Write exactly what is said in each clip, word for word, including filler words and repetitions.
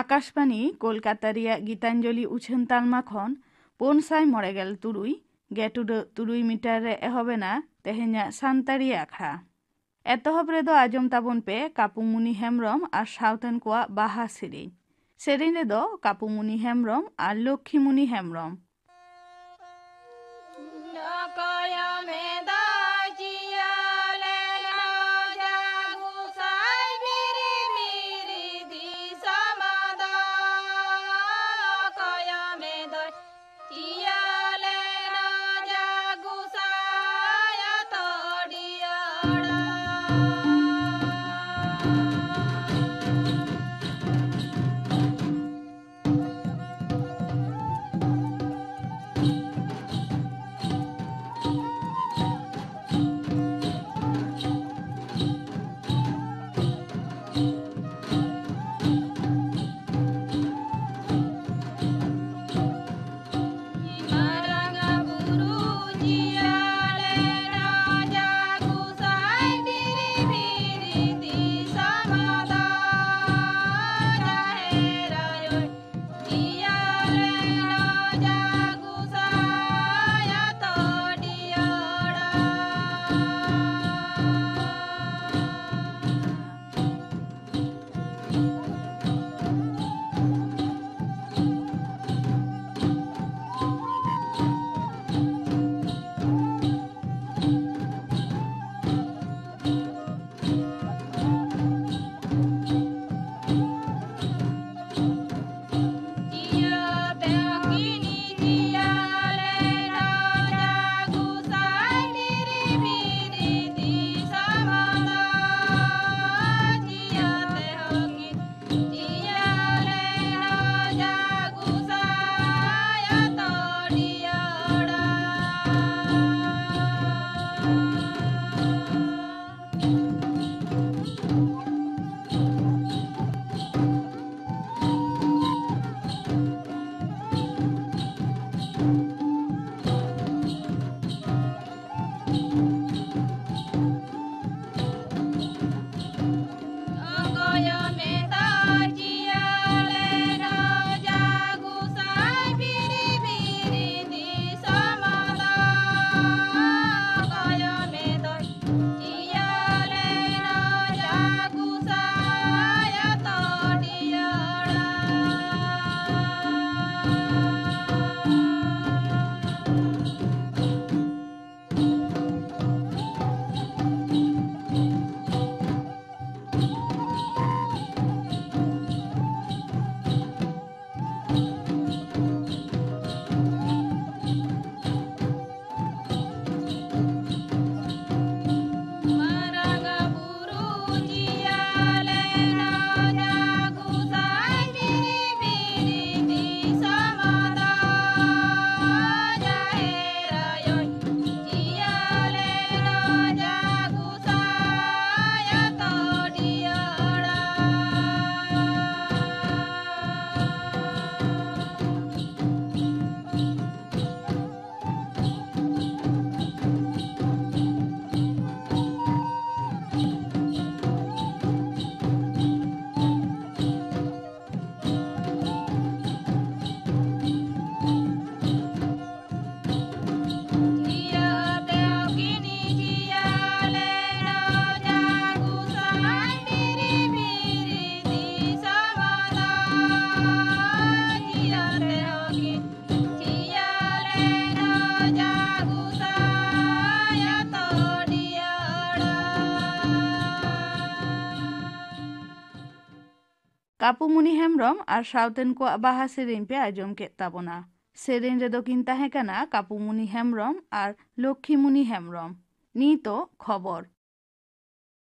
ᱟᱠᱟᱥᱵᱟᱱᱤ ᱠᱳᱞᱠᱟᱛᱟ ᱨᱮᱭᱟᱜ ᱜᱤᱛᱟᱧᱡᱚᱞᱤ ᱩᱪᱷᱟᱹᱱ ᱛᱟᱞᱢᱟ ᱠᱷᱚᱱ ᱯᱩᱱ ᱥᱟᱭ ᱢᱚᱬᱮ ᱜᱮᱞ ᱛᱩᱨᱩᱭ ᱜᱮᱴᱩᱰᱟᱹᱜ ᱛᱩᱨᱩᱭ ᱢᱤᱴᱟᱨ ᱨᱮ ᱮᱦᱚᱵ ᱮᱱᱟ ᱛᱮᱦᱮᱧᱟᱜ ᱥᱟᱱᱛᱟᱲᱤ ᱟᱠᱷᱲᱟ᱾ ᱮᱛᱚᱦᱚᱵ ᱨᱮᱫᱚ ᱟᱸᱡᱚᱢ ᱛᱟᱵᱚᱱ ᱯᱮ ᱠᱟᱯᱩᱢᱩᱱᱤ ᱦᱮᱢᱵᱽᱨᱚᱢ ᱟᱨ ᱥᱟᱶᱛᱮᱱ ᱠᱚᱣᱟᱜ ᱵᱟᱦᱟ ᱥᱮᱨᱮᱧ᱾ ᱥᱮᱨᱮᱧ ᱨᱮᱫᱚ ᱠᱟᱯᱩᱢᱩᱱᱤ ᱦᱮᱢᱵᱽᱨᱚᱢ ᱟᱨ ᱞᱚᱠᱠᱷᱤᱢᱩᱱᱤ ᱦᱮᱢᱵᱽᱨᱚᱢ᱾ ᱠᱟᱯᱩᱢᱩᱱᱤ ᱦᱮᱢᱵᱽᱨᱚᱢ ᱟᱨ ᱥᱟᱶᱛᱮᱱ ᱠᱚᱣᱟᱜ ᱵᱟᱦᱟ ᱥᱮᱨᱮᱧ ᱯᱮ ᱟᱸᱡᱚᱢ ᱠᱮᱫ ᱛᱟᱵᱚᱱᱟ᱾ ᱥᱮᱨᱮᱧ ᱨᱮᱫᱚ ᱠᱤᱱ ᱛᱟᱦᱮᱸ ᱠᱟᱱᱟ ᱠᱟᱯᱩᱢᱩᱱᱤ ᱦᱮᱢᱵᱽᱨᱚᱢ ᱟᱨ ᱞᱚᱠᱠᱷᱤᱢᱩᱱᱤ ᱦᱮᱢᱵᱽᱨᱚᱢ᱾ ᱱᱤᱛᱚᱜ ᱠᱷᱚᱵᱚᱨ᱾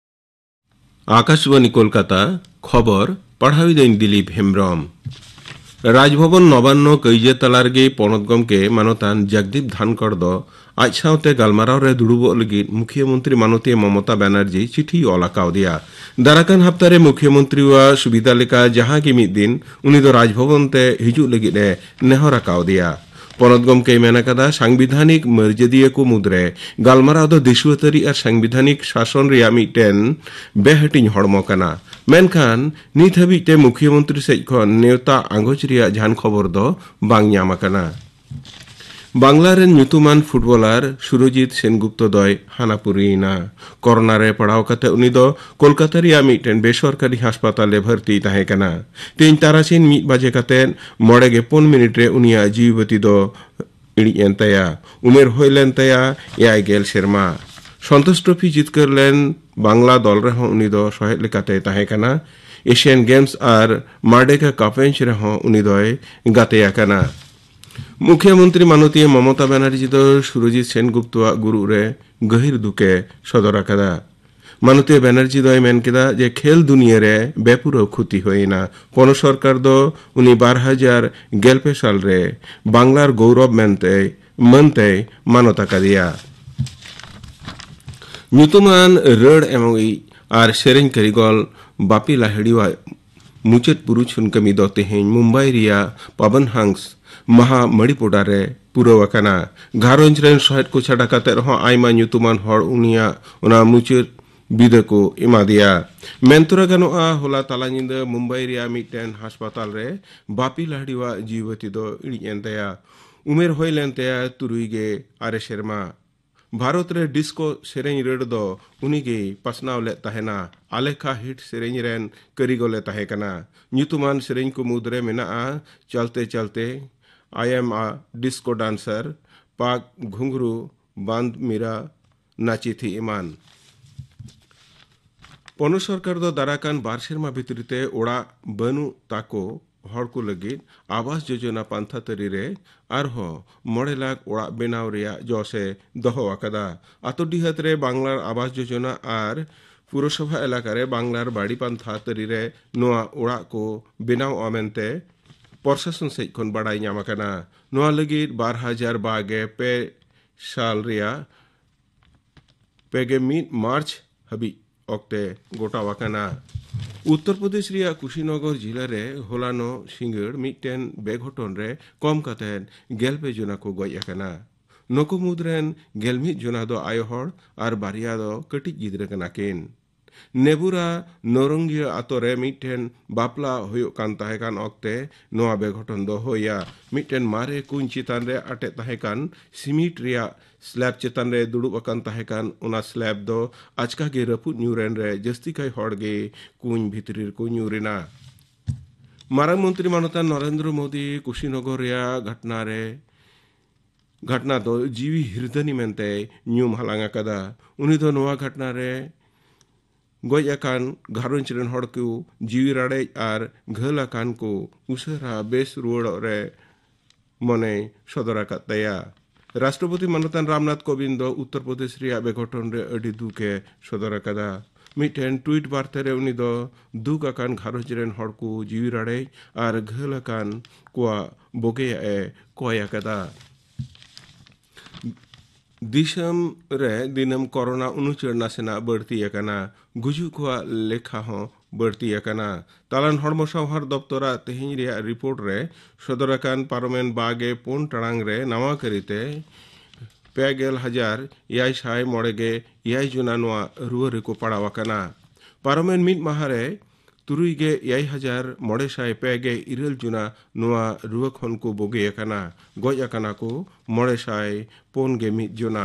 ᱟᱠᱟᱥᱵᱟᱱᱤ ᱠᱳᱞᱠᱟᱛᱟ, ᱠᱷᱚᱵᱚᱨ ᱯᱟᱲᱦᱟᱣᱤᱫᱟᱹᱧ ᱫᱤᱞᱤᱯ ᱦᱮᱢᱵᱽᱨᱚᱢ᱾ ᱨᱟᱡᱽᱵᱷᱚᱵᱚᱱ ᱱᱚᱵᱟᱱᱱᱚ ᱠᱟᱹᱭᱡᱟᱹ ᱛᱟᱞᱟ ᱨᱮᱜᱮ ᱯᱚᱱᱚᱛ ᱜᱚᱢᱠᱮ ᱢᱟᱱᱚᱛᱟᱱ ᱡᱚᱜᱽᱫᱤᱯ ᱫᱷᱟᱱᱠᱚᱲ ᱫᱚ ᱟᱡ ᱥᱟᱶᱛᱮ ᱜᱟᱞᱢᱟᱨᱟᱣ ᱨᱮ ᱫᱩᱲᱩᱵᱚᱜ ᱞᱟᱹᱜᱤᱫ ᱢᱩᱠᱷᱤᱭᱟᱹ ᱢᱚᱱᱛᱨᱤ ᱢᱟᱱᱚᱛᱤᱭᱟᱹ ᱢᱚᱢᱚᱛᱟ ᱵᱟᱱᱟᱨᱡᱤ ᱪᱤᱴᱷᱤᱭ ᱚᱞ ᱟᱠᱟᱣᱫᱮᱭᱟ᱾ ᱫᱟᱨᱟᱠᱟᱱ ᱦᱟᱯᱛᱟ ᱨᱮ ᱢᱩᱠᱷᱤᱭᱟᱹ ᱢᱚᱱᱛᱨᱤᱣᱟᱜ ᱥᱩᱵᱤᱫᱷᱟ ᱞᱮᱠᱟ ᱡᱟᱦᱟᱸ ᱜᱮ ᱢᱤᱫ ᱫᱤᱱ ᱩᱱᱤ ᱫᱚ ᱨᱟᱡᱽᱵᱷᱚᱵᱚᱱ ᱛᱮ ᱦᱤᱡᱩᱜ ᱞᱟᱹᱜᱤᱫ ᱮ ᱱᱮᱦᱚᱨ ᱟᱠᱟᱣᱫᱮᱭᱟ᱾ ᱯᱚᱱᱚᱛ ᱜᱚᱢᱠᱮᱭ ᱢᱮᱱ ᱟᱠᱟᱫᱟ, ᱥᱟᱝᱵᱤᱫᱷᱟᱱᱤᱠ ᱢᱟᱹᱨᱡᱟᱹᱫᱤᱭᱟᱹ ᱠᱚ ᱢᱩᱫᱽᱨᱮ ᱜᱟᱞᱢᱟᱨᱟᱣ ᱫᱚ ᱫᱤᱥᱩᱣᱟᱹᱛᱟᱹᱨᱤ ᱟᱨ ᱥᱟᱝᱵᱤᱫᱷᱟᱱᱤᱠ ᱥᱟᱥᱚᱱ ᱨᱮᱭᱟᱜ ᱢᱤᱫᱴᱮᱱ ᱵᱮᱦᱟᱹᱴᱤᱧ ᱦᱚᱲᱢᱚ ᱠᱟᱱᱟ᱾ ᱢᱮᱱᱠᱷᱟᱱ ᱱᱤᱛ ᱦᱟᱹᱵᱤᱡ ᱛᱮ ᱢᱩᱠᱷᱤᱭᱟᱹ ᱢᱚᱱᱛᱨᱤ ᱥᱮᱡ ᱠᱷᱚᱱ ᱱᱮᱣᱛᱟ ᱟᱸᱜᱚᱪ ᱨᱮᱭᱟᱜ ᱡᱟᱦᱟᱱ ᱠᱷᱚᱵᱚᱨ ᱫᱚ ᱵᱟᱝ ᱧᱟᱢ ᱟᱠᱟᱱᱟ᱾ ᱵᱟᱝᱞᱟ ᱨᱮᱱ ᱧᱩᱛᱩᱢᱟᱱ ᱯᱷᱩᱴᱵᱚᱞᱟᱨ ᱥᱩᱨᱚᱡᱤᱛ ᱥᱮᱱᱜᱩᱯᱛᱚ ᱫᱚᱭ ᱦᱟᱱᱟᱯᱩᱨᱤᱭᱮᱱᱟ᱾ ᱠᱚᱨᱳᱱᱟ ᱨᱮ ᱯᱟᱲᱟᱣ ᱠᱟᱛᱮ ᱩᱱᱤ ᱫᱚ ᱠᱳᱞᱠᱟᱛᱟ ᱨᱮᱭᱟᱜ ᱢᱤᱫᱴᱮᱱ ᱵᱮᱥᱚᱨᱠᱟᱨᱤ ᱦᱟᱥᱯᱟᱛᱟᱞ ᱨᱮ ᱵᱷᱚᱨᱛᱤ ᱛᱟᱦᱮᱸ ᱠᱟᱱᱟ᱾ ᱛᱮᱦᱮᱧ ᱛᱟᱨᱟᱥᱤᱧ ᱢᱤᱫ ᱵᱟᱡᱮ ᱠᱟᱛᱮ ᱢᱚᱬᱮ ᱜᱮ ᱯᱩᱱ ᱢᱤᱱᱤᱴ ᱨᱮ ᱩᱱᱤᱭᱟᱜ ᱡᱤᱣᱤ ᱵᱟᱹᱛᱤ ᱫᱚ ᱤᱬᱤᱡ ᱮᱱ ᱛᱟᱭᱟ᱾ ᱩᱢᱮᱨ ᱦᱩᱭ ᱞᱮᱱ ᱛᱟᱭᱟ ᱮᱭᱟᱭ ᱜᱮᱞ ᱥᱮᱨᱢᱟ᱾ ᱥᱚᱱᱛᱳᱥ ᱴᱨᱚᱯᱷᱤ ᱡᱤᱛᱠᱟᱹᱨ ᱞᱮᱱ ᱵᱟᱝᱞᱟ ᱫᱚᱞ ᱨᱮᱦᱚᱸ ᱩᱱᱤ ᱫᱚ ᱥᱚᱦᱮᱫ ᱞᱮᱠᱟᱛᱮᱭ ᱛᱟᱦᱮᱸ ᱠᱟᱱᱟ᱾ ᱮᱥᱤᱭᱟᱱ ᱜᱮᱢᱥ ᱟᱨ ᱢᱟᱨᱰᱮᱠᱟ ᱠᱟᱯ ᱨᱮᱦᱚᱸ ᱩᱱᱤ ᱫᱚᱭ ᱜᱟᱛᱮ ᱟᱠᱟᱱᱟ᱾ ᱢᱩᱠᱷᱤᱭᱟᱹ ᱢᱚᱱᱛᱨᱤ ᱢᱟᱱᱚᱛᱤᱭᱟᱹ ᱢᱚᱢᱚᱛᱟ ᱵᱟᱱᱟᱨᱡᱤ ᱫᱚ ᱥᱩᱨᱚᱡᱤᱛ ᱥᱮᱱᱜᱩᱯᱛᱚᱣᱟᱜ ᱜᱩᱨᱩᱜ ᱨᱮ ᱜᱟᱹᱦᱤᱨ ᱫᱩᱠᱮ ᱥᱚᱫᱚᱨ ᱟᱠᱟᱫᱟ᱾ ᱢᱟᱱᱚᱛᱤᱭᱟᱹ ᱵᱟᱱᱟᱨᱡᱤ ᱫᱚᱭ ᱢᱮᱱ ᱠᱮᱫᱟ ᱡᱮ ᱠᱷᱮᱞ ᱫᱩᱱᱤᱭᱟᱹ ᱨᱮ ᱵᱮᱯᱩᱨᱟᱹᱣ ᱠᱷᱚᱛᱤ ᱦᱩᱭᱮᱱᱟ᱾ ᱯᱚᱱᱚᱛ ᱥᱚᱨᱠᱟᱨ ᱫᱚ ᱩᱱᱤ ᱵᱟᱨ ᱦᱟᱡᱟᱨ ᱜᱮᱞ ᱯᱮ ᱥᱟᱞ ᱨᱮ ᱵᱟᱝᱞᱟᱨ ᱜᱚᱣᱨᱚᱵ ᱢᱮᱱᱛᱮᱭ, ᱢᱟᱹᱱᱛᱮᱭ ᱢᱟᱱᱚᱛ ᱟᱠᱟᱫᱮᱭᱟ᱾ ᱧᱩᱛᱩᱢᱟᱱ ᱨᱟᱹᱲ ᱮᱢᱚᱜᱤᱡ ᱟᱨ ᱥᱮᱨᱮᱧ ᱠᱟᱹᱨᱤᱜᱚᱞ ᱵᱟᱯᱤ ᱞᱟᱦᱤᱲᱤᱣᱟᱜ ᱢᱩᱪᱟᱹᱫ ᱯᱩᱨᱩᱪᱷᱚᱱ ᱠᱟᱹᱢᱤ ᱫᱚ ᱛᱮᱦᱮᱧ ᱢᱩᱢᱵᱟᱭ ᱨᱮᱭᱟᱜ ᱯᱟᱵᱚᱱ ᱦᱟᱝᱥ ᱢᱟᱦᱟ ᱢᱟᱬᱤᱯᱳᱰᱟ ᱨᱮ ᱯᱩᱨᱟᱹᱣ ᱟᱠᱟᱱᱟ᱾ ᱜᱷᱟᱨᱚᱸᱡᱽ ᱨᱮᱱ ᱥᱚᱦᱮᱫ ᱠᱚ ᱪᱷᱟᱰᱟ ᱠᱟᱛᱮ ᱨᱮᱦᱚᱸ ᱟᱭᱢᱟ ᱧᱩᱛᱩᱢᱟᱱ ᱦᱚᱲ ᱩᱱᱤᱭᱟᱜ ᱚᱱᱟ ᱢᱩᱪᱟᱹᱫ ᱵᱤᱫᱟᱹ ᱠᱚ ᱮᱢᱟᱫᱮᱭᱟ᱾ ᱢᱮᱱ ᱛᱚᱨᱟ ᱜᱟᱱᱚᱜᱼᱟ, ᱦᱚᱞᱟ ᱛᱟᱞᱟ ᱧᱤᱫᱟᱹ ᱢᱩᱢᱵᱟᱭ ᱨᱮᱭᱟᱜ ᱢᱤᱫᱴᱮᱱ ᱦᱟᱥᱯᱟᱛᱟᱞ ᱨᱮ ᱵᱟᱯᱤ ᱞᱟᱦᱲᱤᱣᱟᱜ ᱡᱤᱣᱤ ᱵᱟᱹᱛᱤ ᱫᱚ ᱤᱬᱤᱡ ᱮᱱ ᱛᱟᱭᱟ᱾ ᱩᱢᱮᱨ ᱦᱩᱭ ᱞᱮᱱ ᱛᱟᱭᱟ ᱛᱩᱨᱩᱭ ᱜᱮ ᱟᱨᱮ ᱥᱮᱨᱢᱟ᱾ ᱵᱷᱟᱨᱚᱛ ᱨᱮ ᱰᱤᱥᱠᱳ ᱥᱮᱨᱮᱧ ᱨᱟᱹᱲ ᱫᱚ ᱩᱱᱤ ᱜᱮᱭ ᱯᱟᱥᱱᱟᱣ ᱞᱮᱫ ᱛᱟᱦᱮᱱᱟ᱾ ᱟᱞᱮᱠᱷᱟ ᱦᱤᱴ ᱥᱮᱨᱮᱧ ᱨᱮᱱ ᱠᱟᱹᱨᱤᱜᱚᱞᱮ ᱛᱟᱦᱮᱸ ᱠᱟᱱᱟ᱾ ᱧᱩᱛᱩᱢᱟᱱ ᱥᱮᱨᱮᱧ ᱠᱚ ᱢᱩᱫᱽᱨᱮ ᱢᱮᱱᱟᱜᱼᱟ ᱪᱟᱞᱛᱮ ᱪᱟᱞᱛᱮ, I am a disco dancer, ᱯᱟᱜᱽ ᱜᱷᱩᱸᱜᱽᱨᱩ, ᱵᱟᱸᱫᱽ ᱢᱤᱨᱟ, ᱱᱟᱪᱤ ᱛᱷᱤ ᱮᱢᱟᱱ᱾ ᱯᱚᱱᱚᱛ ᱥᱚᱨᱠᱟᱨ ᱫᱚ ᱫᱟᱨᱟᱠᱟᱱ ᱵᱟᱨ ᱥᱮᱨᱢᱟ ᱵᱷᱤᱛᱨᱤ ᱛᱮ ᱚᱲᱟᱜ ᱵᱟᱹᱱᱩᱜ ᱛᱟᱠᱚ ᱦᱚᱲ ᱠᱚ ᱞᱟᱹᱜᱤᱫ ᱟᱵᱟᱥ ᱡᱳᱡᱚᱱᱟ ᱯᱟᱱᱛᱷᱟ ᱛᱟᱹᱨᱤ ᱨᱮ ᱟᱨᱦᱚᱸ ᱢᱚᱬᱮ ᱞᱟᱠᱷ ᱚᱲᱟᱜ ᱵᱮᱱᱟᱣ ᱨᱮᱭᱟᱜ ᱡᱚᱥ ᱮ ᱫᱚᱦᱚ ᱟᱠᱟᱫᱟ᱾ ᱟᱛᱳ ᱰᱤᱦᱟᱹᱛ ᱨᱮ ᱵᱟᱝᱞᱟᱨ ᱟᱵᱟᱥ ᱡᱳᱡᱚᱱᱟ ᱟᱨ ᱯᱩᱨᱚᱥᱚᱵᱷᱟ ᱮᱞᱟᱠᱟ ᱨᱮ ᱵᱟᱝᱞᱟᱨ ᱵᱟᱲᱤ ᱯᱟᱱᱛᱷᱟ ᱛᱟᱹᱨᱤ ᱨᱮ ᱱᱚᱣᱟ ᱚᱲᱟᱜ ᱠᱚ ᱵᱮᱱᱟᱣᱚᱜᱼᱟ ᱢᱮᱱᱛᱮ ᱯᱨᱚᱥᱟᱥᱚᱱ ᱥᱮᱫ ᱠᱷᱚᱱ ᱵᱟᱲᱟᱭ ᱧᱟᱢ ᱟᱠᱟᱱᱟ᱾ ᱱᱚᱣᱟ ᱞᱟᱹᱜᱤᱫ ᱵᱟᱨ ᱦᱟᱡᱟᱨ ᱵᱟᱜᱮ ᱯᱮ ᱥᱟᱞ ᱨᱮᱭᱟᱜ ᱯᱮ ᱜᱮ ᱢᱤᱫ ᱢᱟᱨᱪ ᱦᱟᱹᱵᱤᱡ ᱚᱠᱛᱮ ᱜᱚᱴᱟᱣ ᱟᱠᱟᱱᱟ᱾ ᱩᱛᱛᱚᱨ ᱯᱨᱚᱫᱮᱥ ᱨᱮᱭᱟᱜ ᱠᱩᱥᱤᱱᱚᱜᱚᱨ ᱡᱤᱞᱟ ᱨᱮ ᱦᱚᱞᱟᱱᱚᱜ ᱥᱤᱸᱜᱟᱹᱲ ᱢᱤᱫᱴᱮᱱ ᱵᱮᱜᱷᱚᱴᱚᱱ ᱨᱮ ᱠᱚᱢ ᱠᱟᱛᱮ ᱜᱮᱞ ᱯᱮ ᱡᱚᱱᱟ ᱠᱚ ᱜᱚᱡ ᱟᱠᱟᱱᱟ᱾ ᱱᱩᱠᱩ ᱢᱩᱫᱽ ᱨᱮᱱ ᱜᱮᱞ ᱢᱤᱫ ᱡᱚᱱᱟ ᱫᱚ ᱟᱭᱳ ᱦᱚᱲ ᱟᱨ ᱵᱟᱨᱭᱟ ᱫᱚ ᱠᱟᱹᱴᱤᱡ ᱜᱤᱫᱽᱨᱟᱹ ᱠᱟᱱᱟ ᱠᱤᱱ᱾ ᱱᱮᱵᱩᱨᱟ ᱱᱚᱨᱚᱝᱜᱤᱭᱟᱹ ᱟᱛᱳ ᱨᱮ ᱢᱤᱫᱴᱮᱱ ᱵᱟᱯᱞᱟ ᱦᱩᱭᱩᱜ ᱠᱟᱱ ᱛᱟᱦᱮᱸ ᱠᱟᱱ ᱚᱠᱛᱮ ᱱᱚᱣᱟ ᱵᱮᱜᱷᱚᱴᱚᱱ ᱫᱚ ᱦᱩᱭᱟ᱾ ᱢᱤᱫᱴᱮᱱ ᱢᱟᱨᱮ ᱠᱩᱧ ᱪᱮᱛᱟᱱ ᱨᱮ ᱟᱴᱮᱫ ᱛᱟᱦᱮᱸ ᱠᱟᱱ ᱥᱤᱢᱤᱴ ᱨᱮᱭᱟᱜ ᱥᱞᱮᱵ ᱪᱮᱛᱟᱱ ᱨᱮ ᱫᱩᱲᱩᱵ ᱟᱠᱟᱱ ᱛᱟᱦᱮᱸ ᱠᱟᱱ ᱚᱱᱟ ᱥᱞᱮᱵ ᱫᱚ ᱟᱪᱠᱟ ᱜᱮ ᱨᱟᱹᱯᱩᱫ ᱧᱩᱨᱮᱱ ᱨᱮ ᱡᱟᱹᱥᱛᱤ ᱠᱟᱭ ᱦᱚᱲ ᱜᱮ ᱠᱩᱧ ᱵᱷᱤᱛᱨᱤ ᱨᱮᱠᱚ ᱧᱩᱨ ᱮᱱᱟ᱾ ᱢᱟᱨᱟᱝ ᱢᱚᱱᱛᱨᱤ ᱢᱟᱱᱚᱛᱟᱱ ᱱᱚᱨᱮᱱᱫᱨᱚ ᱢᱳᱫᱤ ᱠᱩᱥᱤᱱᱚᱜᱚᱨ ᱨᱮᱭᱟᱜ ᱜᱷᱚᱴᱱᱟ ᱨᱮ, ᱜᱷᱚᱴᱱᱟ ᱫᱚ ᱡᱤᱣᱤ ᱦᱤᱨᱫᱟᱹᱱᱤ ᱢᱮᱱᱛᱮ ᱧᱩᱢ ᱦᱟᱞᱟᱝ ᱟᱠᱟᱫᱟ᱾ ᱩᱱᱤ ᱫᱚ ᱱᱚᱣᱟ ᱜᱷᱚᱴᱱᱟ ᱨᱮ ᱜᱚᱡ ᱟᱠᱟᱱ ᱜᱷᱟᱨᱚᱸᱡᱽ ᱨᱮᱱ ᱦᱚᱲ ᱠᱚ ᱡᱤᱣᱤ ᱨᱟᱲᱮᱡ ᱟᱨ ᱜᱷᱟᱹᱞ ᱟᱠᱟᱱ ᱠᱚ ᱩᱥᱟᱹᱨᱟ ᱵᱮᱥ ᱨᱩᱣᱟᱹᱲᱚᱜ ᱨᱮ ᱢᱚᱱᱮᱭ ᱥᱚᱫᱚᱨ ᱟᱠᱟᱫ ᱛᱟᱭᱟ᱾ ᱨᱟᱥᱴᱨᱚᱯᱚᱛᱤ ᱢᱟᱱᱚᱛᱟᱱ ᱨᱟᱢᱱᱟᱛᱷ ᱠᱳᱵᱤᱱᱫ ᱫᱚ ᱩᱛᱛᱚᱨ ᱯᱨᱚᱫᱮᱥ ᱨᱮᱭᱟᱜ ᱵᱮᱜᱷᱚᱴᱚᱱ ᱨᱮ ᱟᱹᱰᱤ ᱫᱩᱠ ᱮ ᱥᱚᱫᱚᱨ ᱟᱠᱟᱫᱟ᱾ ᱢᱤᱫᱴᱮᱱ ᱴᱩᱭᱤᱴ ᱵᱟᱨᱛᱟ ᱨᱮ ᱩᱱᱤ ᱫᱚ ᱫᱩᱠ ᱟᱠᱟᱱ ᱜᱷᱟᱨᱚᱸᱡᱽ ᱨᱮᱱ ᱦᱚᱲ ᱠᱚ ᱡᱤᱣᱤ ᱨᱟᱲᱮᱡ ᱟᱨ ᱜᱷᱟᱹᱞ ᱟᱠᱟᱱ ᱠᱚᱣᱟᱜ ᱵᱚᱜᱮᱭᱟᱜ ᱮ ᱠᱚᱭ ᱟᱠᱟᱫᱟ᱾ ᱫᱤᱥᱚᱢ ᱨᱮ ᱫᱤᱱᱟᱹᱢ ᱠᱚᱨᱳᱱᱟ ᱩᱱᱩᱪᱟᱹᱲ ᱱᱟᱥᱮᱱᱟᱜ ᱵᱟᱹᱲᱛᱤ ᱟᱠᱟᱱᱟ᱾ ᱜᱩᱡᱩᱜ ᱠᱚᱣᱟᱜ ᱞᱮᱠᱷᱟ ᱦᱚᱸ ᱵᱟᱹᱲᱛᱤ ᱟᱠᱟᱱᱟ᱾ ᱛᱟᱞᱟᱱ ᱦᱚᱲᱢᱚ ᱥᱟᱶᱦᱟᱨ ᱫᱚᱯᱛᱚᱨᱟᱜ ᱛᱮᱦᱮᱧ ᱨᱮᱭᱟᱜ ᱨᱤᱯᱳᱨᱴ ᱨᱮ ᱥᱚᱫᱚᱨ ᱟᱠᱟᱱ ᱯᱟᱨᱚᱢᱮᱱ ᱵᱟᱜᱮ ᱯᱩᱱ ᱴᱟᱲᱟᱝ ᱨᱮ ᱱᱟᱣᱟ ᱠᱟᱹᱨᱤᱛᱮ ᱯᱮ ᱜᱮᱞ ᱦᱟᱡᱟᱨ ᱮᱭᱟᱭ ᱥᱟᱭ ᱢᱚᱬᱮ ᱜᱮ ᱮᱭᱟᱭ ᱡᱚᱱᱟ ᱱᱚᱣᱟ ᱨᱩᱣᱟᱹ ᱨᱮᱠᱚ ᱯᱟᱲᱟᱣ ᱟᱠᱟᱱᱟ᱾ ᱯᱟᱨᱚᱢᱮᱱ ᱢᱤᱫ ᱢᱟᱦᱟ ᱨᱮ ᱛᱩᱨᱩᱭ ᱜᱮ ᱮᱭᱟᱭ ᱦᱟᱡᱟᱨ ᱢᱚᱬᱮ ᱥᱟᱭ ᱯᱮ ᱜᱮ ᱤᱨᱟᱹᱞ ᱡᱚᱱᱟ ᱱᱚᱣᱟ ᱨᱩᱣᱟᱹ ᱠᱷᱚᱱ ᱠᱚ ᱵᱩᱜᱤ ᱟᱠᱟᱱᱟ᱾ ᱜᱚᱡ ᱟᱠᱟᱱᱟ ᱠᱚ ᱢᱚᱬᱮ ᱥᱟᱭ ᱯᱩᱱ ᱜᱮ ᱢᱤᱫ ᱡᱚᱱᱟ᱾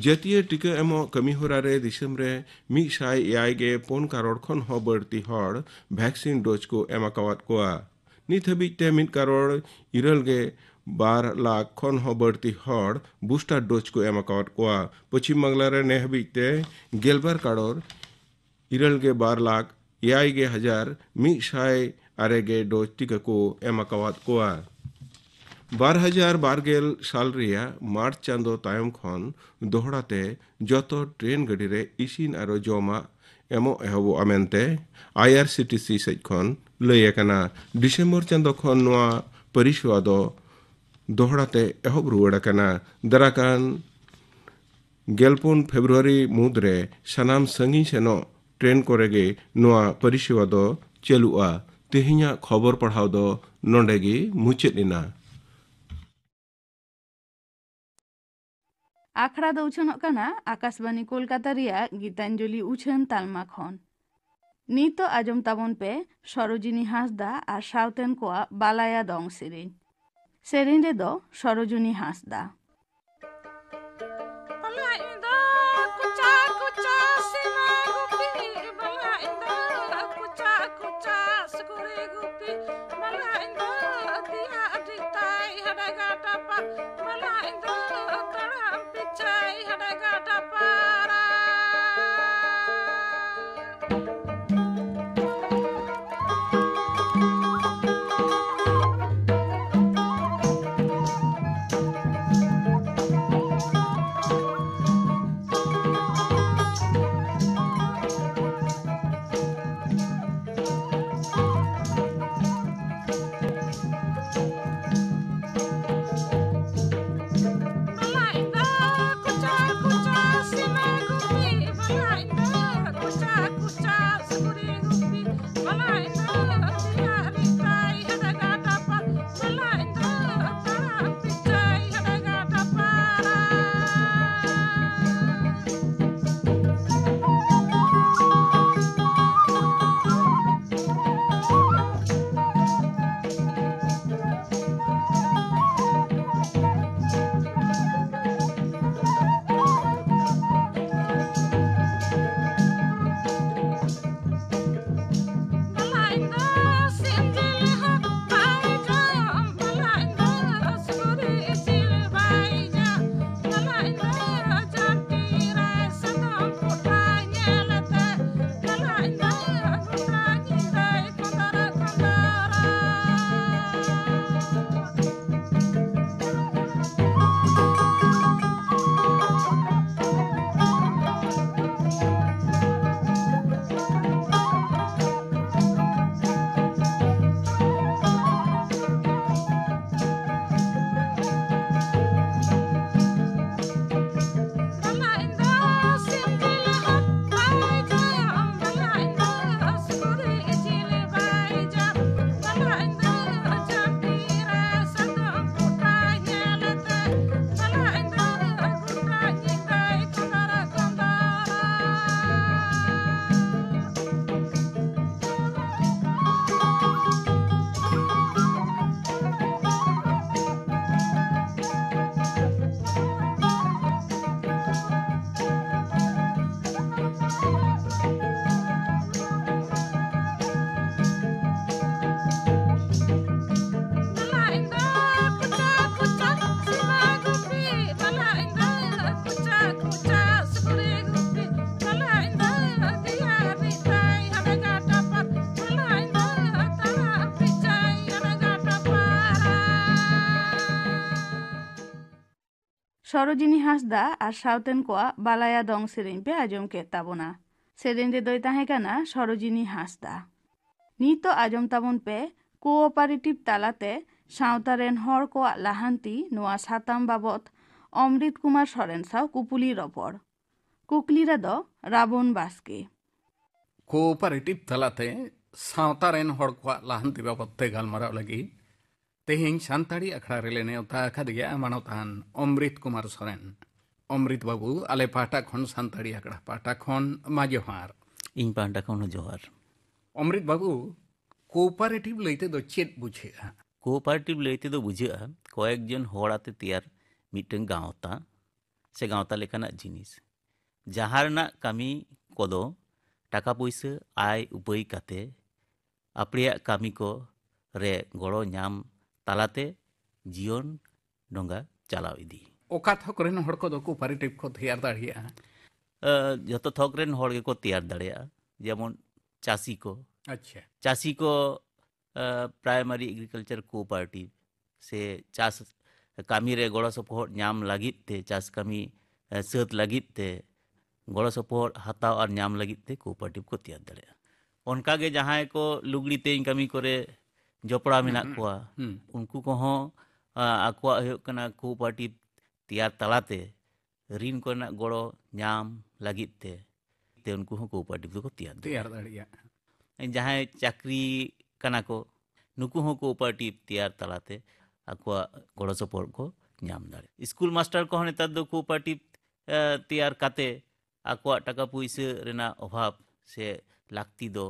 ᱡᱟᱹᱛᱤᱭᱟᱹ ᱴᱤᱠᱟᱹ ᱮᱢᱚᱜ ᱠᱟᱹᱢᱤ ᱦᱚᱨᱟ ᱨᱮ ᱫᱤᱥᱚᱢ ᱨᱮ ᱢᱤᱫ ᱥᱟᱭ ᱮᱭᱟᱭ ᱜᱮ ᱯᱩᱱ ᱠᱟᱨᱚᱲ ᱠᱷᱚᱱ ᱦᱚᱸ ᱵᱟᱹᱲᱛᱤ ᱦᱚᱲ ᱵᱷᱮᱠᱥᱤᱱ ᱰᱳᱡᱽ ᱠᱚ ᱮᱢ ᱟᱠᱟᱣᱟᱫ ᱠᱚᱣᱟ᱾ ᱱᱤᱛ ᱦᱟᱹᱵᱤᱡ ᱛᱮ ᱢᱤᱫ ᱠᱟᱨᱚᱲ ᱤᱨᱟᱹᱞ ᱜᱮ ᱵᱟᱨ ᱞᱟᱠᱷ ᱠᱷᱚᱱ ᱦᱚᱸ ᱵᱟᱹᱲᱛᱤ ᱦᱚᱲ ᱵᱩᱥᱴᱟᱨ ᱰᱳᱡᱽ ᱠᱚ ᱮᱢ ᱟᱠᱟᱣᱟᱫ ᱠᱚᱣᱟ᱾ ᱯᱚᱪᱷᱤᱢ ᱵᱟᱝᱞᱟ ᱨᱮ ᱱᱮ ᱦᱟᱹᱵᱤᱡ ᱛᱮ ᱜᱮᱞᱵᱟᱨ ᱠᱟᱨᱚᱲ ᱤᱨᱟᱹᱞ ᱜᱮ ᱵᱟᱨ ᱞᱟᱠᱷ ᱮᱭᱟᱭ ᱜᱮ ᱦᱟᱡᱟᱨ ᱢᱤᱫ ᱥᱟᱭ ᱟᱨᱮ ᱜᱮ ᱰᱳᱡᱽ ᱴᱤᱠᱟᱹ ᱠᱚ ᱮᱢ ᱟᱠᱟᱣᱟᱫ ᱠᱚᱣᱟ᱾ ᱵᱟᱨ ᱦᱟᱡᱟᱨ ᱵᱟᱨ ᱜᱮᱞ ᱥᱟᱞ ᱨᱮᱭᱟᱜ ᱢᱟᱨᱪ ᱪᱟᱸᱫᱚ ᱛᱟᱭᱚᱢ ᱠᱷᱚᱱ ᱫᱚᱦᱲᱟ ᱛᱮ ᱡᱚᱛᱚ ᱴᱨᱮᱱ ᱜᱟᱹᱰᱤ ᱨᱮ ᱤᱥᱤᱱ ᱟᱨᱚ ᱡᱚᱢᱟᱜ ᱮᱢᱚᱜ ᱮᱦᱚᱵᱚᱜᱼᱟ ᱢᱮᱱᱛᱮ ᱟᱭ ᱟᱨ ᱥᱤ ᱴᱤ ᱥᱤ ᱥᱮᱡ ᱠᱷᱚᱱ ᱞᱟᱹᱭ ᱟᱠᱟᱱᱟ᱾ ᱰᱤᱥᱮᱢᱵᱚᱨ ᱪᱟᱸᱫᱚ ᱠᱷᱚᱱ ᱱᱚᱣᱟ ᱯᱚᱨᱤᱥᱮᱵᱟ ᱫᱚ ᱫᱚᱦᱲᱟ ᱛᱮ ᱮᱦᱚᱵ ᱨᱩᱣᱟᱹᱲ ᱟᱠᱟᱱᱟ᱾ ᱫᱟᱨᱟᱠᱟᱱ ᱜᱮᱞᱯᱩᱱ ᱯᱷᱮᱵᱽᱨᱩᱣᱟᱨᱤ ᱢᱩᱫᱽᱨᱮ ᱥᱟᱱᱟᱢ ᱥᱟᱺᱜᱤᱧ ᱥᱮᱱᱚᱜ ᱴᱨᱮᱱ ᱠᱚᱨᱮ ᱜᱮ ᱱᱚᱣᱟ ᱯᱚᱨᱤᱥᱮᱵᱟ ᱫᱚ ᱪᱟᱹᱞᱩᱜᱼᱟ᱾ ᱛᱮᱦᱮᱧᱟᱜ ᱠᱷᱚᱵᱚᱨ ᱯᱟᱲᱦᱟᱣ ᱫᱚ ᱱᱚᱰᱮ ᱜᱮ ᱢᱩᱪᱟᱹᱫ ᱮᱱᱟ᱾ ᱟᱠᱷᱲᱟ ᱫᱚ ᱩᱪᱷᱟᱹᱱᱚᱜ ᱠᱟᱱᱟ ᱟᱠᱟᱥᱵᱟᱱᱤ ᱠᱳᱞᱠᱟᱛᱟ ᱨᱮᱭᱟᱜ ᱜᱤᱛᱟᱧᱡᱚᱞᱤ ᱩᱪᱷᱟᱹᱱ ᱛᱟᱞᱢᱟ ᱠᱷᱚᱱ᱾ ᱱᱤᱛᱚᱜ ᱟᱸᱡᱚᱢ ᱛᱟᱵᱚᱱ ᱯᱮ ᱥᱚᱨᱳᱡᱤᱱᱤ ᱦᱟᱸᱥᱫᱟ ᱟᱨ ᱥᱟᱶᱛᱮᱱ ᱠᱚᱣᱟᱜ ᱵᱟᱞᱟᱭᱟ ᱫᱚᱝ ᱥᱮᱨᱮᱧ᱾ ᱥᱮᱨᱮᱧ ᱨᱮᱫᱚ ᱥᱚᱨᱳᱡᱤᱱᱤ ᱦᱟᱸᱥᱫᱟ᱾ ᱵᱟᱞᱟ ᱤᱧ ᱫᱚ ᱠᱩᱪᱟ ᱠᱩᱪᱟ ᱥᱤᱢᱟ ᱜᱩᱯᱤ, ᱵᱟᱞᱟ ᱤᱧ ᱫᱚ ᱠᱩᱪᱟ ᱠᱩᱪᱟ ᱥᱩᱠᱨᱤ ᱜᱩᱯᱤ, ᱵᱟᱞᱟ ᱤᱧ ᱫᱚ ᱫᱤᱭᱟ ᱟᱹᱰᱤ ᱛᱟᱭ ᱦᱟᱰᱜᱟ ᱴᱟᱯᱟ, ᱵᱟᱞᱟ ᱤᱧ ᱫᱚ ᱛᱟᱲᱟᱢ ᱯᱤᱪᱷᱟᱹᱭ ᱦᱟᱰᱜᱟ ᱴᱟᱯᱟᱨᱟ᱾ ᱥᱚᱨᱳᱡᱤᱱᱤ ᱦᱟᱸᱥᱫᱟ ᱟᱨ ᱥᱟᱶᱛᱮᱱ ᱠᱚᱣᱟᱜ ᱵᱟᱞᱟᱭᱟ ᱫᱚᱝ ᱥᱮᱨᱮᱧ ᱯᱮ ᱟᱸᱡᱚᱢ ᱠᱮᱫ ᱛᱟᱵᱚᱱᱟ᱾ ᱥᱮᱨᱮᱧ ᱨᱮᱫᱚᱭ ᱛᱟᱦᱮᱸ ᱠᱟᱱᱟ ᱥᱚᱨᱳᱡᱤᱱᱤ ᱦᱟᱸᱥᱫᱟ᱾ ᱱᱤᱛᱚᱜ ᱟᱸᱡᱚᱢ ᱛᱟᱵᱚᱱ ᱯᱮ ᱠᱳᱚᱯᱟᱨᱮᱴᱤᱵᱷ ᱛᱟᱞᱟᱛᱮ ᱥᱟᱶᱛᱟ ᱨᱮᱱ ᱦᱚᱲ ᱠᱚᱣᱟᱜ ᱞᱟᱦᱟᱱᱛᱤ ᱱᱚᱣᱟ ᱥᱟᱛᱟᱢ ᱵᱟᱵᱚᱛ ᱚᱢᱨᱤᱛ ᱠᱩᱢᱟᱨ ᱥᱚᱨᱮᱱ ᱥᱟᱶ ᱠᱩᱯᱩᱞᱤ ᱨᱚᱯᱚᱲ᱾ ᱠᱩᱠᱞᱤ ᱨᱮᱫᱚ ᱨᱟᱵᱚᱱ ᱵᱟᱥᱠᱮ᱾ ᱠᱳᱚᱯᱟᱨᱮᱴᱤᱵᱷ ᱛᱟᱞᱟᱛᱮ ᱥᱟᱶᱛᱟ ᱨᱮᱱ ᱦᱚᱲ ᱠᱚᱣᱟᱜ ᱞᱟᱦᱟᱱᱛᱤ ᱵᱟᱵᱚᱛ ᱛᱮ ᱜᱟᱞᱢᱟᱨᱟᱣ ᱞᱟᱹᱜᱤᱫ ᱛᱮᱦᱮᱧ ᱥᱟᱱᱛᱟᱲᱤ ᱟᱠᱷᱲᱟ ᱨᱮᱞᱮ ᱱᱮᱣᱛᱟ ᱟᱠᱟᱫᱮᱭᱟ ᱢᱟᱱᱚᱛᱟᱱ ᱚᱢᱨᱤᱛ ᱠᱩᱢᱟᱨ ᱥᱚᱨᱮᱱ᱾ ᱚᱢᱨᱤᱛ ᱵᱟᱹᱵᱩ, ᱟᱞᱮ ᱯᱟᱦᱴᱟ ᱠᱷᱚᱱ, ᱥᱟᱱᱛᱟᱲᱤ ᱟᱠᱷᱲᱟ ᱯᱟᱦᱴᱟ ᱠᱷᱚᱱ ᱢᱟ ᱡᱚᱦᱟᱨ᱾ ᱤᱧ ᱯᱟᱦᱴᱟ ᱠᱷᱚᱱ ᱦᱚᱸ ᱡᱚᱦᱟᱨ᱾ ᱚᱢᱨᱤᱛ ᱵᱟᱹᱵᱩ, ᱠᱳᱚᱯᱟᱨᱮᱴᱤᱵᱷ ᱞᱟᱹᱭ ᱛᱮᱫᱚ ᱪᱮᱫ ᱵᱩᱡᱷᱟᱹᱜᱼᱟ? ᱠᱳᱚᱯᱟᱨᱮᱴᱤᱵᱷ ᱞᱟᱹᱭ ᱛᱮᱫᱚ ᱵᱩᱡᱷᱟᱹᱜᱼᱟ ᱠᱚᱭᱮᱠ ᱡᱚᱱ ᱦᱚᱲ ᱟᱛᱮ ᱛᱮᱭᱟᱨ ᱢᱤᱫᱴᱟᱝ ᱜᱟᱶᱛᱟ ᱥᱮ ᱜᱟᱶᱛᱟ ᱞᱮᱠᱟᱱᱟᱜ ᱡᱤᱱᱤᱥ, ᱡᱟᱦᱟᱸ ᱨᱮᱱᱟᱜ ᱠᱟᱹᱢᱤ ᱠᱚᱫᱚ ᱴᱟᱠᱟ ᱯᱩᱭᱥᱟᱹ ᱟᱭ ᱩᱯᱟᱹᱭ ᱠᱟᱛᱮ ᱟᱯᱲᱮᱭᱟᱜ ᱠᱟᱹᱢᱤ ᱠᱚ ᱨᱮ ᱜᱚᱲᱚ ᱧᱟᱢ ᱛᱟᱞᱟᱛᱮ ᱡᱤᱭᱚᱱ ᱰᱚᱸᱜᱟ ᱪᱟᱞᱟᱣ ᱤᱫᱤ᱾ ᱚᱠᱟ ᱛᱷᱚᱠ ᱨᱮᱱ ᱦᱚᱲ ᱠᱚᱫᱚ ᱠᱳᱚᱯᱟᱨᱮᱴᱤᱵᱷ ᱠᱚ ᱛᱮᱭᱟᱨ ᱫᱟᱲᱮᱭᱟᱜᱼᱟ? ᱟᱹ, ᱡᱚᱛᱚ ᱛᱷᱚᱠ ᱨᱮᱱ ᱦᱚᱲ ᱜᱮᱠᱚ ᱛᱮᱭᱟᱨ ᱫᱟᱲᱮᱭᱟᱜᱼᱟ᱾ ᱡᱮᱢᱚᱱ ᱪᱟᱹᱥᱤ ᱠᱚ, ᱟᱪᱪᱷᱟ᱾ ᱪᱟᱹᱥᱤ ᱠᱚ ᱯᱨᱟᱭᱢᱟᱨᱤ ᱮᱜᱽᱨᱤᱠᱟᱞᱪᱟᱨ ᱠᱳᱚᱯᱟᱨᱮᱴᱤᱵᱷ ᱥᱮ ᱪᱟᱥ ᱠᱟᱹᱢᱤ ᱨᱮ ᱜᱚᱲᱚ ᱥᱚᱯᱚᱦᱚᱫ ᱧᱟᱢ ᱞᱟᱹᱜᱤᱫ ᱛᱮ, ᱪᱟᱥ ᱠᱟᱹᱢᱤ ᱟᱹ, ᱥᱟᱹᱛ ᱞᱟᱹᱜᱤᱫ ᱛᱮ ᱜᱚᱲᱚ ᱥᱚᱯᱚᱦᱚᱫ ᱦᱟᱛᱟᱣ ᱟᱨ ᱧᱟᱢ ᱞᱟᱹᱜᱤᱫ ᱛᱮ ᱠᱳᱚᱯᱟᱨᱮᱴᱤᱵᱷ ᱠᱚ ᱛᱮᱭᱟᱨ ᱫᱟᱲᱮᱭᱟᱜᱼᱟ᱾ ᱚᱱᱠᱟᱜᱮ ᱡᱟᱦᱟᱸᱭ ᱠᱚ ᱞᱩᱜᱽᱲᱤ ᱛᱮᱧ ᱠᱟᱹᱢᱤ ᱠᱚᱨᱮ ᱡᱚᱯᱲᱟᱣ ᱢᱮᱱᱟᱜ ᱠᱚᱣᱟ, ᱦᱩᱸ᱾ ᱩᱱᱠᱩ ᱠᱚᱦᱚᱸ ᱟᱹ, ᱟᱠᱚᱣᱟᱜ ᱦᱩᱭᱩᱜ ᱠᱟᱱᱟ ᱠᱳᱚᱯᱟᱨᱮᱴᱤᱵᱷ ᱛᱮᱭᱟᱨ ᱛᱟᱞᱟᱛᱮ ᱨᱤᱱ ᱠᱚᱨᱮᱱᱟᱜ ᱜᱚᱲᱚ ᱧᱟᱢ ᱞᱟᱹᱜᱤᱫ ᱛᱮ, ᱛᱮ ᱩᱱᱠᱩ ᱦᱚᱸ ᱠᱳᱚᱯᱟᱨᱮᱴᱤᱵᱷ ᱫᱚᱠᱚ ᱛᱮᱭᱟᱨ ᱫᱟᱲᱮᱭᱟᱜᱼᱟ᱾ ᱛᱮᱭᱟᱨ ᱫᱟᱲᱮᱭᱟᱜᱼᱟ᱾ ᱡᱟᱦᱟᱸᱭ ᱪᱟᱹᱠᱨᱤ ᱠᱟᱱᱟ ᱠᱚ, ᱱᱩᱠᱩ ᱦᱚᱸ ᱠᱳᱚᱯᱟᱨᱮᱴᱤᱵᱷ ᱛᱮᱭᱟᱨ ᱛᱟᱞᱟᱛᱮ ᱟᱠᱚᱣᱟᱜ ᱜᱚᱲᱚ ᱥᱚᱯᱚᱦᱚᱫ ᱠᱚ ᱧᱟᱢ ᱫᱟᱲᱮᱭᱟᱜᱼᱟ᱾ ᱥᱠᱩᱞ ᱢᱟᱥᱴᱟᱨ ᱠᱚᱦᱚᱸ ᱱᱮᱛᱟᱨ ᱫᱚ ᱠᱳᱚᱯᱟᱨᱮᱴᱤᱵᱷ ᱮ, ᱛᱮᱭᱟᱨ ᱠᱟᱛᱮ ᱟᱠᱚᱣᱟᱜ ᱴᱟᱠᱟ ᱯᱩᱭᱥᱟᱹ ᱨᱮᱱᱟᱜ ᱚᱵᱷᱟᱵᱽ ᱥᱮ ᱞᱟᱹᱠᱛᱤ ᱫᱚ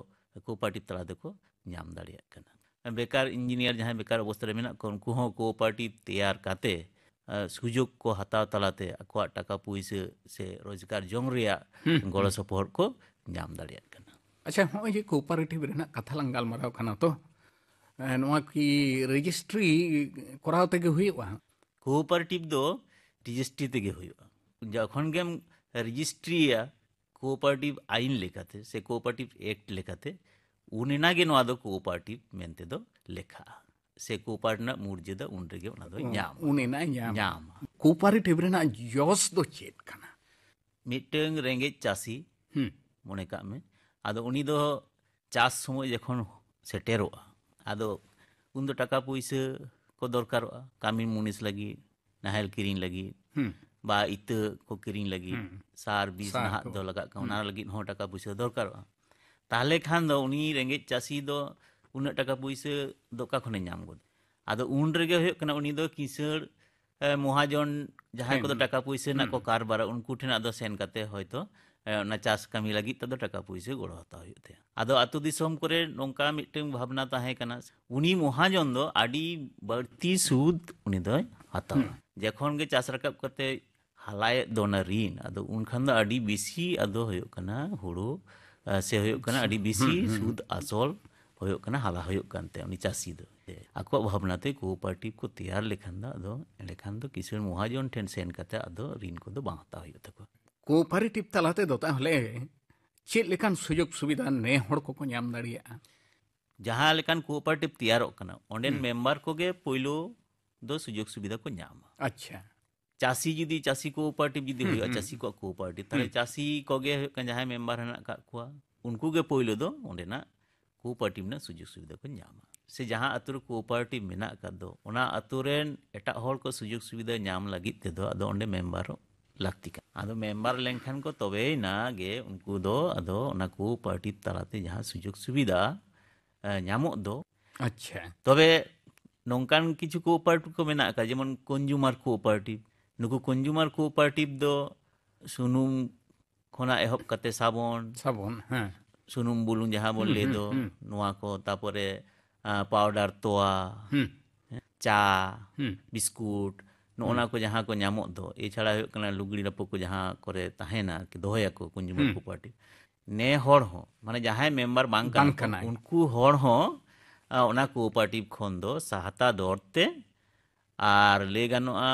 ᱠᱳᱚᱯᱟᱨᱮᱴᱤᱵᱷ ᱛᱟᱞᱟ ᱛᱮᱠᱚ ᱧᱟᱢ ᱫᱟᱲᱮᱭᱟᱜ ᱠᱟᱱᱟ᱾ ᱵᱮᱠᱟᱨ ᱤᱧᱡᱤᱱᱤᱭᱟᱨ ᱡᱟᱦᱟᱸᱭ ᱵᱮᱠᱟᱨ ᱚᱵᱚᱥᱛᱟ ᱨᱮ ᱢᱮᱱᱟᱜ ᱠᱚᱣᱟ, ᱩᱱᱠᱩ ᱦᱚᱸ ᱠᱳᱚᱯᱟᱨᱮᱴᱤᱵᱷ ᱛᱮᱭᱟᱨ ᱠᱟᱛᱮ ᱮ, ᱥᱩᱡᱳᱜᱽ ᱠᱚ ᱦᱟᱛᱟᱣ ᱛᱟᱞᱟᱛᱮ ᱟᱠᱚᱣᱟᱜ ᱴᱟᱠᱟ ᱯᱩᱭᱥᱟᱹ ᱥᱮ ᱨᱳᱡᱽᱜᱟᱨ ᱡᱚᱝ ᱨᱮᱭᱟᱜ ᱦᱩᱸ, ᱜᱚᱲᱚ ᱦᱩᱸ᱾ ᱥᱚᱯᱚᱦᱚᱫ ᱠᱚ ᱧᱟᱢ ᱫᱟᱲᱮᱭᱟᱜ ᱠᱟᱱᱟ᱾ ᱟᱪᱪᱷᱟ, ᱱᱚᱜᱼᱚᱭ ᱡᱮ ᱠᱳᱚᱯᱟᱨᱮᱴᱤᱵᱷ ᱨᱮᱱᱟᱜ ᱠᱟᱛᱷᱟ ᱞᱟᱝ ᱜᱟᱞᱢᱟᱨᱟᱣ ᱠᱟᱱᱟ, ᱛᱚ ᱮ, ᱱᱚᱣᱟ ᱠᱤ ᱨᱮᱡᱤᱥᱴᱨᱤ ᱠᱚᱨᱟᱣ ᱛᱮᱜᱮ ᱦᱩᱭᱩᱜᱼᱟ? ᱠᱳᱚᱯᱟᱨᱮᱴᱤᱵᱷ ᱫᱚ ᱨᱮᱡᱤᱥᱴᱨᱤ ᱛᱮᱜᱮ ᱦᱩᱭᱩᱜᱼᱟ᱾ ᱡᱚᱠᱷᱚᱱ ᱜᱮᱢ ᱨᱮᱡᱤᱥᱴᱨᱤᱭᱟ ᱠᱳᱚᱯᱟᱨᱮᱴᱤᱵᱷ ᱟᱭᱤᱱ ᱞᱮᱠᱟᱛᱮ ᱥᱮ ᱠᱳᱚᱯᱟᱨᱮᱴᱤᱵᱷ ᱮᱠᱴ ᱞᱮᱠᱟᱛᱮ, ᱩᱱ ᱮᱱᱟ ᱜᱮ ᱱᱚᱣᱟ ᱫᱚ ᱠᱳᱚᱯᱟᱨᱮᱴᱤᱵᱷ ᱢᱮᱱᱛᱮ ᱫᱚ ᱞᱮᱠᱷᱟᱜᱼᱟ᱾ ᱥᱮ ᱠᱳᱯᱟᱨ ᱨᱮᱱᱟᱜ ᱢᱚᱨᱡᱟᱫᱟ ᱩᱱ ᱨᱮᱜᱮ ᱚᱱᱟ ᱫᱚᱭ ᱧᱟᱢᱟ᱾ ᱩᱱᱤ ᱱᱟᱭ ᱧᱟᱢᱟ᱾ ᱧᱟᱢᱟ᱾ ᱠᱳᱯᱟᱨᱮᱴᱤᱵᱷ ᱨᱮᱱᱟᱜ ᱡᱚᱥ ᱫᱚ ᱪᱮᱫ ᱠᱟᱱᱟ? ᱢᱤᱫᱴᱟᱝ ᱨᱮᱸᱜᱮᱡ ᱪᱟᱹᱥᱤ ᱦᱩᱸ᱾ ᱢᱚᱱᱮ ᱠᱟᱜ ᱢᱮ, ᱟᱫᱚ ᱩᱱᱤ ᱫᱚ ᱪᱟᱥ ᱥᱚᱢᱚᱭ ᱡᱚᱠᱷᱚᱱ ᱥᱮᱴᱮᱨᱚᱜᱼᱟ, ᱟᱫᱚ ᱩᱱ ᱫᱚ ᱴᱟᱠᱟ ᱯᱩᱭᱥᱟᱹ ᱠᱚ ᱫᱚᱨᱠᱟᱨᱚᱜᱼᱟ, ᱠᱟᱹᱢᱤ ᱢᱩᱱᱤᱥ ᱞᱟᱹᱜᱤᱫ, ᱱᱟᱦᱮᱞ ᱠᱤᱨᱤᱧ ᱞᱟᱹᱜᱤᱫ, ᱦᱩᱸ᱾ ᱵᱟ ᱤᱛᱟᱹ ᱠᱚ ᱠᱤᱨᱤᱧ ᱞᱟᱹᱜᱤᱫ, ᱦᱩᱸ᱾ ᱥᱟᱨ, ᱵᱤᱥ ᱥᱟᱨ ᱱᱟᱦᱟᱜ ᱠᱚ᱾ ᱫᱚ ᱞᱟᱜᱟᱜ ᱠᱟᱱᱟ, ᱦᱩᱸ᱾ ᱚᱱᱟ ᱞᱟᱹᱜᱤᱫ ᱦᱚᱸ ᱴᱟᱠᱟ ᱯᱩᱭᱥᱟᱹ ᱫᱚᱨᱠᱟᱨᱚᱜᱼᱟ᱾ ᱛᱟᱦᱚᱞᱮ ᱠᱷᱟᱱ ᱫᱚ ᱩᱱᱤ ᱨᱮᱸᱜᱮᱡ ᱪᱟᱹᱥᱤ ᱫᱚ ᱩᱱᱟᱹᱜ ᱴᱟᱠᱟ ᱯᱩᱭᱥᱟᱹ ᱫᱚ ᱚᱠᱟ ᱠᱷᱚᱱᱮ ᱧᱟᱢ ᱜᱚᱫᱟ? ᱟᱫᱚ ᱩᱱ ᱨᱮᱜᱮ ᱦᱩᱭᱩᱜ ᱠᱟᱱᱟ, ᱩᱱᱤ ᱫᱚ ᱠᱤᱥᱟᱹᱬ, ᱮ, ᱢᱚᱦᱟᱡᱚᱱ, ᱡᱟᱦᱟᱸᱭ ᱴᱷᱮᱱ᱾ ᱠᱚᱫᱚ ᱴᱟᱠᱟ ᱯᱩᱭᱥᱟᱹ ᱨᱮᱱᱟᱜ ᱠᱚ ᱦᱩᱸ᱾ ᱠᱟᱨᱵᱟᱨᱟ, ᱩᱱᱠᱩ ᱴᱷᱮᱱ ᱟᱫᱚ ᱥᱮᱱ ᱠᱟᱛᱮ ᱦᱚᱭᱛᱚ, ᱮ, ᱚᱱᱟ ᱪᱟᱥ ᱠᱟᱹᱢᱤ ᱞᱟᱹᱜᱤᱫ ᱛᱮᱫᱚ ᱴᱟᱠᱟ ᱯᱩᱭᱥᱟᱹ ᱜᱚᱲᱚ ᱦᱟᱛᱟᱣ ᱦᱩᱭᱩᱜ ᱛᱟᱭᱟ᱾ ᱟᱫᱚ ᱟᱹᱛᱩ ᱫᱤᱥᱚᱢ ᱠᱚᱨᱮ ᱱᱚᱝᱠᱟ ᱢᱤᱫᱴᱟᱝ ᱵᱷᱟᱵᱽᱱᱟ ᱛᱟᱦᱮᱸ ᱠᱟᱱᱟ, ᱩᱱᱤ ᱢᱚᱦᱟᱡᱚᱱ ᱫᱚ ᱟᱹᱰᱤ ᱵᱟᱹᱲᱛᱤ ᱥᱩᱫ ᱩᱱᱤ ᱫᱚᱭ ᱦᱟᱛᱟᱣᱟ᱾ ᱦᱩᱸ᱾ ᱡᱚᱠᱷᱚᱱ ᱜᱮ ᱪᱟᱥ ᱨᱟᱠᱟᱵ ᱠᱟᱛᱮ ᱦᱟᱞᱟᱭᱮᱫ ᱫᱚ ᱚᱱᱟ ᱨᱤᱱ, ᱟᱫᱚ ᱩᱱᱠᱷᱟᱱ ᱫᱚ ᱟᱹᱰᱤ ᱵᱮᱥᱤ ᱟᱫᱚ ᱦᱩᱭᱩᱜ ᱠᱟᱱᱟ ᱦᱩᱲᱩ, ᱟ, ᱥᱮ ᱦᱩᱭᱩᱜ ᱠᱟᱱᱟ ᱟᱹᱰᱤ ᱵᱮᱥᱤ ᱦᱩᱸ, ᱦᱩᱸ, ᱦᱩᱸ᱾ ᱥᱩᱫ ᱟᱥᱚᱞ ᱦᱩᱭᱩᱜ ᱠᱟᱱᱟ, ᱦᱟᱞᱟ ᱦᱩᱭᱩᱜ ᱠᱟᱱ ᱛᱟᱭᱟ ᱩᱱᱤ ᱪᱟᱹᱥᱤ ᱫᱚ᱾ ᱟᱠᱚᱣᱟᱜ ᱵᱷᱟᱵᱽᱱᱟ ᱛᱮ ᱠᱳᱚᱯᱟᱨᱮᱴᱤᱵᱷ ᱠᱚ ᱛᱮᱭᱟᱨ ᱞᱮᱠᱷᱟᱱ ᱫᱚ, ᱟᱫᱚ ᱮᱸᱰᱮᱠᱷᱟᱱ ᱫᱚ ᱠᱤᱥᱟᱹᱬ ᱢᱚᱦᱟᱡᱚᱱ ᱴᱷᱮᱱ ᱥᱮᱱ ᱠᱟᱛᱮ ᱟᱫᱚ ᱨᱤᱱ ᱠᱚᱫᱚ ᱵᱟᱝ ᱦᱟᱛᱟᱣ ᱦᱩᱭᱩᱜ ᱛᱟᱠᱚᱣᱟ᱾ ᱠᱳᱚᱯᱟᱨᱮᱴᱤᱵᱷ ᱛᱟᱞᱟ ᱛᱮᱫᱚ ᱛᱟᱦᱚᱞᱮ ᱪᱮᱫ ᱞᱮᱠᱟᱱ ᱥᱩᱡᱳᱜᱽ ᱥᱩᱵᱤᱫᱷᱟ ᱱᱮ ᱦᱚᱲ ᱠᱚᱠᱚ ᱧᱟᱢ ᱫᱟᱲᱮᱭᱟᱜᱼᱟ? ᱡᱟᱦᱟᱸ ᱞᱮᱠᱟᱱ ᱠᱳᱚᱯᱟᱨᱮᱴᱤᱵᱷ ᱛᱮᱭᱟᱨᱚᱜ ᱠᱟᱱᱟ, ᱚᱸᱰᱮᱱ ᱦᱩᱸ᱾ ᱢᱮᱢᱵᱟᱨ ᱠᱚᱜᱮ ᱯᱳᱭᱞᱳ ᱫᱚ ᱥᱩᱡᱳᱜᱽ ᱥᱩᱵᱤᱫᱷᱟ ᱠᱚ ᱧᱟᱢᱟ᱾ ᱟᱪᱪᱷᱟ᱾ ᱪᱟᱹᱥᱤ ᱡᱩᱫᱤ, ᱪᱟᱹᱥᱤ ᱠᱳᱚᱯᱟᱨᱮᱴᱤᱵᱷ ᱡᱩᱫᱤ ᱦᱩᱸ, ᱦᱩᱭᱩᱜᱼᱟ, ᱦᱩᱸ᱾ ᱪᱟᱹᱥᱤ ᱠᱚᱣᱟᱜ ᱠᱳᱚᱯᱟᱨᱮᱴᱤᱵᱷ, ᱛᱟᱦᱞᱮ ᱦᱩᱸ᱾ ᱪᱟᱹᱥᱤ ᱠᱚᱜᱮ ᱦᱩᱭᱩᱜ ᱠᱟᱱᱟ, ᱡᱟᱦᱟᱸᱭ ᱢᱮᱢᱵᱟᱨ ᱦᱮᱱᱟᱜ ᱟᱠᱟᱫ ᱠᱚᱣᱟ, ᱩᱱᱠᱩ ᱜᱮ ᱯᱳᱭᱞᱳ ᱫᱚ ᱚᱸᱰᱮᱱᱟᱜ ᱠᱳᱚᱯᱟᱨᱮᱴᱤᱵᱷ ᱨᱮᱱᱟᱜ ᱥᱩᱡᱳᱜᱽ ᱥᱩᱵᱤᱫᱷᱟ ᱠᱚ ᱧᱟᱢᱟ᱾ ᱥᱮ ᱡᱟᱦᱟᱸ ᱟᱛᱳ ᱨᱮ ᱠᱳᱚᱯᱟᱨᱮᱴᱤᱵᱷ ᱢᱮᱱᱟᱜ ᱟᱠᱟᱫ ᱫᱚ, ᱚᱱᱟ ᱟᱛᱳ ᱨᱮᱱ ᱮᱴᱟᱜ ᱦᱚᱲ ᱠᱚ ᱥᱩᱡᱳᱜᱽ ᱥᱩᱵᱤᱫᱷᱟ ᱧᱟᱢ ᱞᱟᱹᱜᱤᱫ ᱛᱮᱫᱚ ᱟᱫᱚ ᱚᱸᱰᱮ ᱢᱮᱢᱵᱟᱨᱚᱜ ᱞᱟᱹᱠᱛᱤ ᱠᱟᱱᱟ᱾ ᱟᱫᱚ ᱢᱮᱢᱵᱟᱨ ᱞᱮᱱᱠᱷᱟᱱ ᱠᱚ, ᱛᱚᱵᱮᱭᱮᱱᱟ ᱜᱮ ᱩᱱᱠᱩ ᱫᱚ ᱟᱫᱚ ᱚᱱᱟ ᱠᱳᱚᱯᱟᱨᱮᱴᱤᱵᱷ ᱛᱟᱞᱟᱛᱮ ᱡᱟᱦᱟᱸ ᱥᱩᱡᱳᱜᱽ ᱥᱩᱵᱤᱫᱷᱟ, ᱮ, ᱧᱟᱢᱚᱜ ᱫᱚ᱾ ᱟᱪᱪᱷᱟ᱾ ᱛᱚᱵᱮ ᱱᱚᱝᱠᱟᱱ ᱠᱤᱪᱷᱩ ᱠᱳᱚᱯᱟᱨᱮᱴᱤᱵᱷ ᱠᱚ ᱢᱮᱱᱟᱜ ᱟᱠᱟᱫ, ᱡᱮᱢᱚᱱ ᱠᱚᱱᱡᱩᱢᱟᱨ ᱠᱳᱚᱯᱟᱨᱮᱴᱤᱵᱷ᱾ ᱱᱩᱠᱩ ᱠᱚᱱᱡᱩᱢᱟᱨ ᱠᱳᱚᱯᱟᱨᱮᱴᱤᱵᱷ ᱫᱚ ᱥᱩᱱᱩᱢ ᱠᱷᱚᱱᱟᱜ ᱮᱦᱚᱵ ᱠᱟᱛᱮ ᱥᱟᱵᱚᱱ, ᱥᱟᱵᱚᱱ, ᱦᱮᱸ᱾ ᱥᱩᱱᱩᱢ ᱵᱩᱞᱩᱝ ᱡᱟᱦᱟᱸ ᱵᱚᱱ ᱦᱩᱸ, ᱞᱟᱹᱭ ᱦᱩᱸ, ᱫᱚ, ᱦᱩᱸ᱾ ᱱᱚᱣᱟ ᱠᱚ, ᱛᱟᱯᱚᱨᱮ, ᱟ, ᱯᱟᱣᱰᱟᱨ, ᱛᱚᱣᱟ, ᱦᱩᱸ᱾ ᱪᱟ, ᱦᱩᱸ᱾ ᱵᱤᱥᱠᱩᱴ, ᱱᱚᱜᱼᱚ ᱦᱩᱸ᱾ ᱱᱟ ᱠᱚ ᱡᱟᱦᱟᱸ ᱠᱚ ᱧᱟᱢᱚᱜ ᱫᱚ, ᱮᱪᱷᱟᱲᱟ ᱦᱩᱭᱩᱜ ᱠᱟᱱᱟ ᱞᱩᱜᱽᱲᱤ ᱞᱟᱯᱚ ᱠᱚ ᱡᱟᱦᱟᱸ ᱠᱚᱨᱮ ᱛᱟᱦᱮᱱᱟ ᱟᱨᱠᱤ, ᱫᱚᱦᱚᱭᱟᱠᱚ ᱠᱚᱱᱡᱩᱢᱟᱨ ᱦᱩᱸ᱾ ᱠᱳᱚᱯᱟᱨᱮᱴᱤᱵᱷ᱾ ᱱᱮ ᱦᱚᱲ ᱦᱚᱸ, ᱢᱟᱱᱮ ᱡᱟᱦᱟᱸᱭ ᱢᱮᱢᱵᱟᱨ ᱵᱟᱝ ᱠᱟᱱᱟ ᱵᱟᱝ ᱠᱚ, ᱠᱟᱱᱟᱭ᱾ ᱩᱱᱠᱩ ᱦᱚᱲ ᱦᱚᱸ, ᱟ, ᱚᱱᱟ ᱠᱳᱚᱯᱟᱨᱮᱴᱤᱵᱷ ᱠᱷᱚᱱ ᱫᱚ ᱥᱟᱦᱛᱟ ᱫᱚᱨ ᱛᱮ ᱟᱨ ᱞᱟᱹᱭ ᱜᱟᱱᱚᱜᱼᱟ,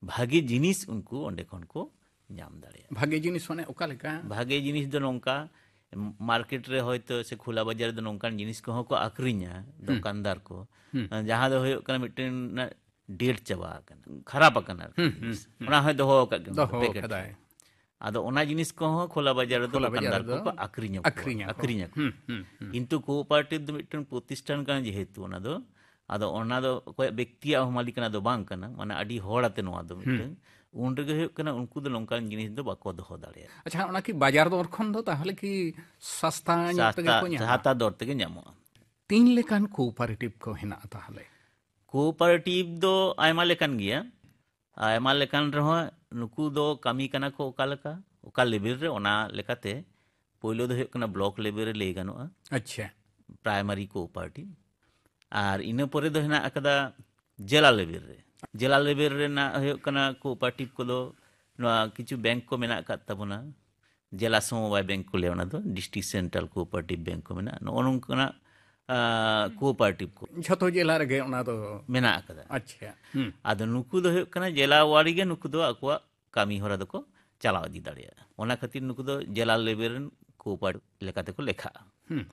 ᱵᱷᱟᱜᱮ ᱡᱤᱱᱤᱥ ᱩᱱᱠᱩ ᱚᱸᱰᱮ ᱠᱷᱚᱱ ᱠᱚ ᱧᱟᱢ ᱫᱟᱲᱮᱭᱟᱜᱼᱟ᱾ ᱵᱷᱟᱜᱮ ᱡᱤᱱᱤᱥ ᱢᱟᱱᱮ ᱚᱠᱟ ᱞᱮᱠᱟ? ᱵᱷᱟᱜᱮ ᱡᱤᱱᱤᱥ ᱫᱚ ᱱᱚᱝᱠᱟ, ᱢᱟᱨᱠᱮᱴ ᱨᱮ ᱦᱚᱭᱛᱳ ᱥᱮ ᱠᱷᱩᱞᱟ ᱵᱟᱡᱟᱨ ᱨᱮᱫᱚ ᱱᱚᱝᱠᱟᱱ ᱡᱤᱱᱤᱥ ᱠᱚᱦᱚᱸ ᱠᱚ ᱟᱠᱷᱨᱤᱧᱟ ᱫᱚᱠᱟᱱᱫᱟᱨ ᱠᱚ, ᱦᱩᱸ᱾ ᱡᱟᱦᱟᱸ ᱫᱚ ᱦᱩᱭᱩᱜ ᱠᱟᱱᱟ ᱢᱤᱫᱴᱮᱱ ᱰᱮᱴ ᱪᱟᱵᱟ ᱟᱠᱟᱱᱟ, ᱠᱷᱟᱨᱟᱯ ᱟᱠᱟᱱᱟ ᱟᱨᱠᱤ᱾ ᱦᱩᱸ, ᱦᱩᱸ, ᱦᱩᱸ᱾ ᱚᱱᱟ ᱦᱚᱸᱭ ᱫᱚᱦᱚ ᱟᱠᱟᱫ ᱜᱮ ᱫᱚᱦᱚ ᱯᱮᱠᱮᱴ ᱨᱮ᱾ ᱟᱠᱟᱫᱟᱭ᱾ ᱟᱫᱚ ᱚᱱᱟ ᱡᱤᱱᱤᱥ ᱠᱚᱦᱚᱸ ᱠᱷᱩᱞᱟ ᱵᱟᱡᱟᱨ ᱨᱮᱫᱚ ᱠᱷᱩᱞᱟ ᱵᱟᱡᱟᱨ ᱫᱚᱠᱟᱱᱫᱟᱨ ᱨᱮᱫᱚ ᱠᱚᱠᱚ ᱟᱠᱷᱨᱤᱧ ᱟᱠᱚ, ᱟᱠᱷᱨᱤᱧ ᱟᱠᱚ᱾ ᱟᱠᱷᱨᱤᱧ ᱟᱠᱚ᱾ ᱦᱩᱸ, ᱦᱩᱸ, ᱦᱩᱸ᱾ ᱠᱤᱱᱛᱩ ᱠᱳᱚᱯᱟᱨᱮᱴᱤᱵᱷ ᱫᱚ ᱢᱤᱫᱴᱮᱱ ᱯᱨᱚᱛᱤᱥᱴᱷᱟᱱ ᱠᱟᱱᱟ ᱡᱮᱦᱮᱛᱩ ᱚᱱᱟ ᱫᱚ, ᱟᱫᱚ ᱚᱱᱟ ᱫᱚ ᱚᱠᱚᱭᱟᱜ ᱵᱮᱠᱛᱤᱭᱟᱜ ᱦᱚᱸ ᱢᱟᱹᱞᱤᱠᱟᱱᱟ ᱫᱚ ᱵᱟᱝ ᱠᱟᱱᱟ, ᱢᱟᱱᱮ ᱟᱹᱰᱤ ᱦᱚᱲ ᱟᱛᱮ ᱱᱚᱣᱟ ᱫᱚ ᱦᱩᱸ᱾ ᱢᱤᱫᱴᱮᱱ᱾ ᱩᱱ ᱨᱮᱜᱮ ᱦᱩᱭᱩᱜ ᱠᱟᱱᱟ ᱩᱱᱠᱩ ᱫᱚ ᱱᱚᱝᱠᱟᱱ ᱡᱤᱱᱤᱥ ᱫᱚ ᱵᱟᱠᱚ ᱫᱚᱦᱚ ᱫᱟᱲᱮᱭᱟᱜᱼᱟ᱾ ᱟᱪᱪᱷᱟ, ᱚᱱᱟ ᱠᱤ ᱵᱟᱡᱟᱨ ᱫᱚᱨ ᱠᱷᱚᱱ ᱫᱚ ᱛᱟᱦᱚᱞᱮ ᱠᱤ ᱥᱟᱥᱛᱟ ᱧᱚᱜ ᱛᱮᱜᱮ ᱥᱟᱥᱛᱟ, ᱠᱚ ᱧᱟᱢᱟ? ᱥᱟᱥᱛᱟ ᱫᱚᱨ ᱛᱮᱜᱮ ᱧᱟᱢᱚᱜᱼᱟ᱾ ᱛᱤᱱ ᱞᱮᱠᱟᱱ ᱠᱳᱚᱯᱟᱨᱮᱴᱤᱵᱷ ᱠᱚ ᱦᱮᱱᱟᱜᱼᱟ ᱛᱟᱦᱚᱞᱮ? ᱠᱳᱚᱯᱟᱨᱮᱴᱤᱵᱷ ᱫᱚ ᱟᱭᱢᱟ ᱞᱮᱠᱟᱱ ᱜᱮᱭᱟ᱾ ᱟᱭᱢᱟ ᱞᱮᱠᱟᱱ ᱨᱮᱦᱚᱸ ᱱᱩᱠᱩ ᱫᱚ ᱠᱟᱹᱢᱤ ᱠᱟᱱᱟ ᱠᱚ ᱚᱠᱟ ᱞᱮᱠᱟ, ᱚᱠᱟ ᱞᱮᱵᱮᱞ ᱨᱮ, ᱚᱱᱟ ᱞᱮᱠᱟᱛᱮ ᱯᱳᱭᱞᱳ ᱫᱚ ᱦᱩᱭᱩᱜ ᱠᱟᱱᱟ ᱵᱞᱚᱠ ᱞᱮᱵᱮᱞ ᱨᱮ ᱞᱟᱹᱭ ᱜᱟᱱᱚᱜᱼᱟ, ᱟᱪᱪᱷᱟ᱾ ᱯᱨᱟᱭᱢᱟᱨᱤ ᱠᱳᱚᱯᱟᱨᱮᱴᱤᱵᱷ᱾ ᱟᱨ ᱤᱱᱟᱹ ᱯᱚᱨᱮ ᱫᱚ ᱦᱮᱱᱟᱜ ᱟᱠᱟᱫᱟ ᱡᱮᱞᱟ ᱞᱮᱵᱮᱞ ᱨᱮ᱾ ᱡᱮᱞᱟ ᱞᱮᱵᱮᱞ ᱨᱮᱱᱟᱜ ᱦᱩᱭᱩᱜ ᱠᱟᱱᱟ ᱠᱳᱚᱯᱟᱨᱮᱴᱤᱵᱷ ᱠᱚᱫᱚ ᱱᱚᱣᱟ ᱠᱤᱪᱷᱩ ᱵᱮᱝᱠ ᱠᱚ ᱢᱮᱱᱟᱜ ᱟᱠᱟᱫ ᱛᱟᱵᱚᱱᱟ, ᱡᱮᱞᱟ ᱥᱚᱢᱚᱵᱟᱭ ᱵᱮᱝᱠ ᱠᱚ ᱞᱟᱹᱭᱟ, ᱚᱱᱟ ᱫᱚ ᱰᱤᱥᱴᱨᱤᱠᱴ ᱥᱮᱱᱴᱨᱟᱞ ᱠᱳᱚᱯᱟᱨᱮᱴᱤᱵᱷ ᱵᱮᱝᱠ ᱠᱚ ᱢᱮᱱᱟᱜᱼᱟ, ᱱᱚᱜᱼᱚ ᱱᱚᱝᱠᱟᱱᱟᱜ ᱠᱳᱚᱯᱟᱨᱮᱴᱤᱵᱷ ᱠᱚ ᱡᱷᱚᱛᱚ ᱡᱮᱞᱟ ᱨᱮᱜᱮ ᱚᱱᱟ ᱫᱚ ᱢᱮᱱᱟᱜ ᱟᱠᱟᱫᱟ᱾ ᱟᱪᱪᱷᱟ᱾ ᱦᱩᱸ᱾ ᱟᱫᱚ ᱱᱩᱠᱩ ᱫᱚ ᱦᱩᱭᱩᱜ ᱠᱟᱱᱟ ᱡᱮᱞᱟ ᱣᱟᱨᱤ ᱜᱮ ᱱᱩᱠᱩ ᱫᱚ ᱟᱠᱚᱣᱟᱜ ᱠᱟᱹᱢᱤ ᱦᱚᱨᱟ ᱫᱚᱠᱚ ᱪᱟᱞᱟᱣ ᱤᱫᱤ ᱫᱟᱲᱮᱭᱟᱜᱼᱟ᱾ ᱚᱱᱟ ᱠᱷᱟᱹᱛᱤᱨ ᱱᱩᱠᱩ ᱫᱚ ᱡᱮᱞᱟ ᱞᱮᱵᱮᱞ ᱨᱮᱱ ᱠᱳᱚᱯᱟᱨᱮᱴᱤᱵᱷ ᱞᱮᱠᱟ ᱛᱮᱠᱚ ᱞᱮᱠᱷᱟᱜᱼᱟ᱾ ᱦᱩᱸ᱾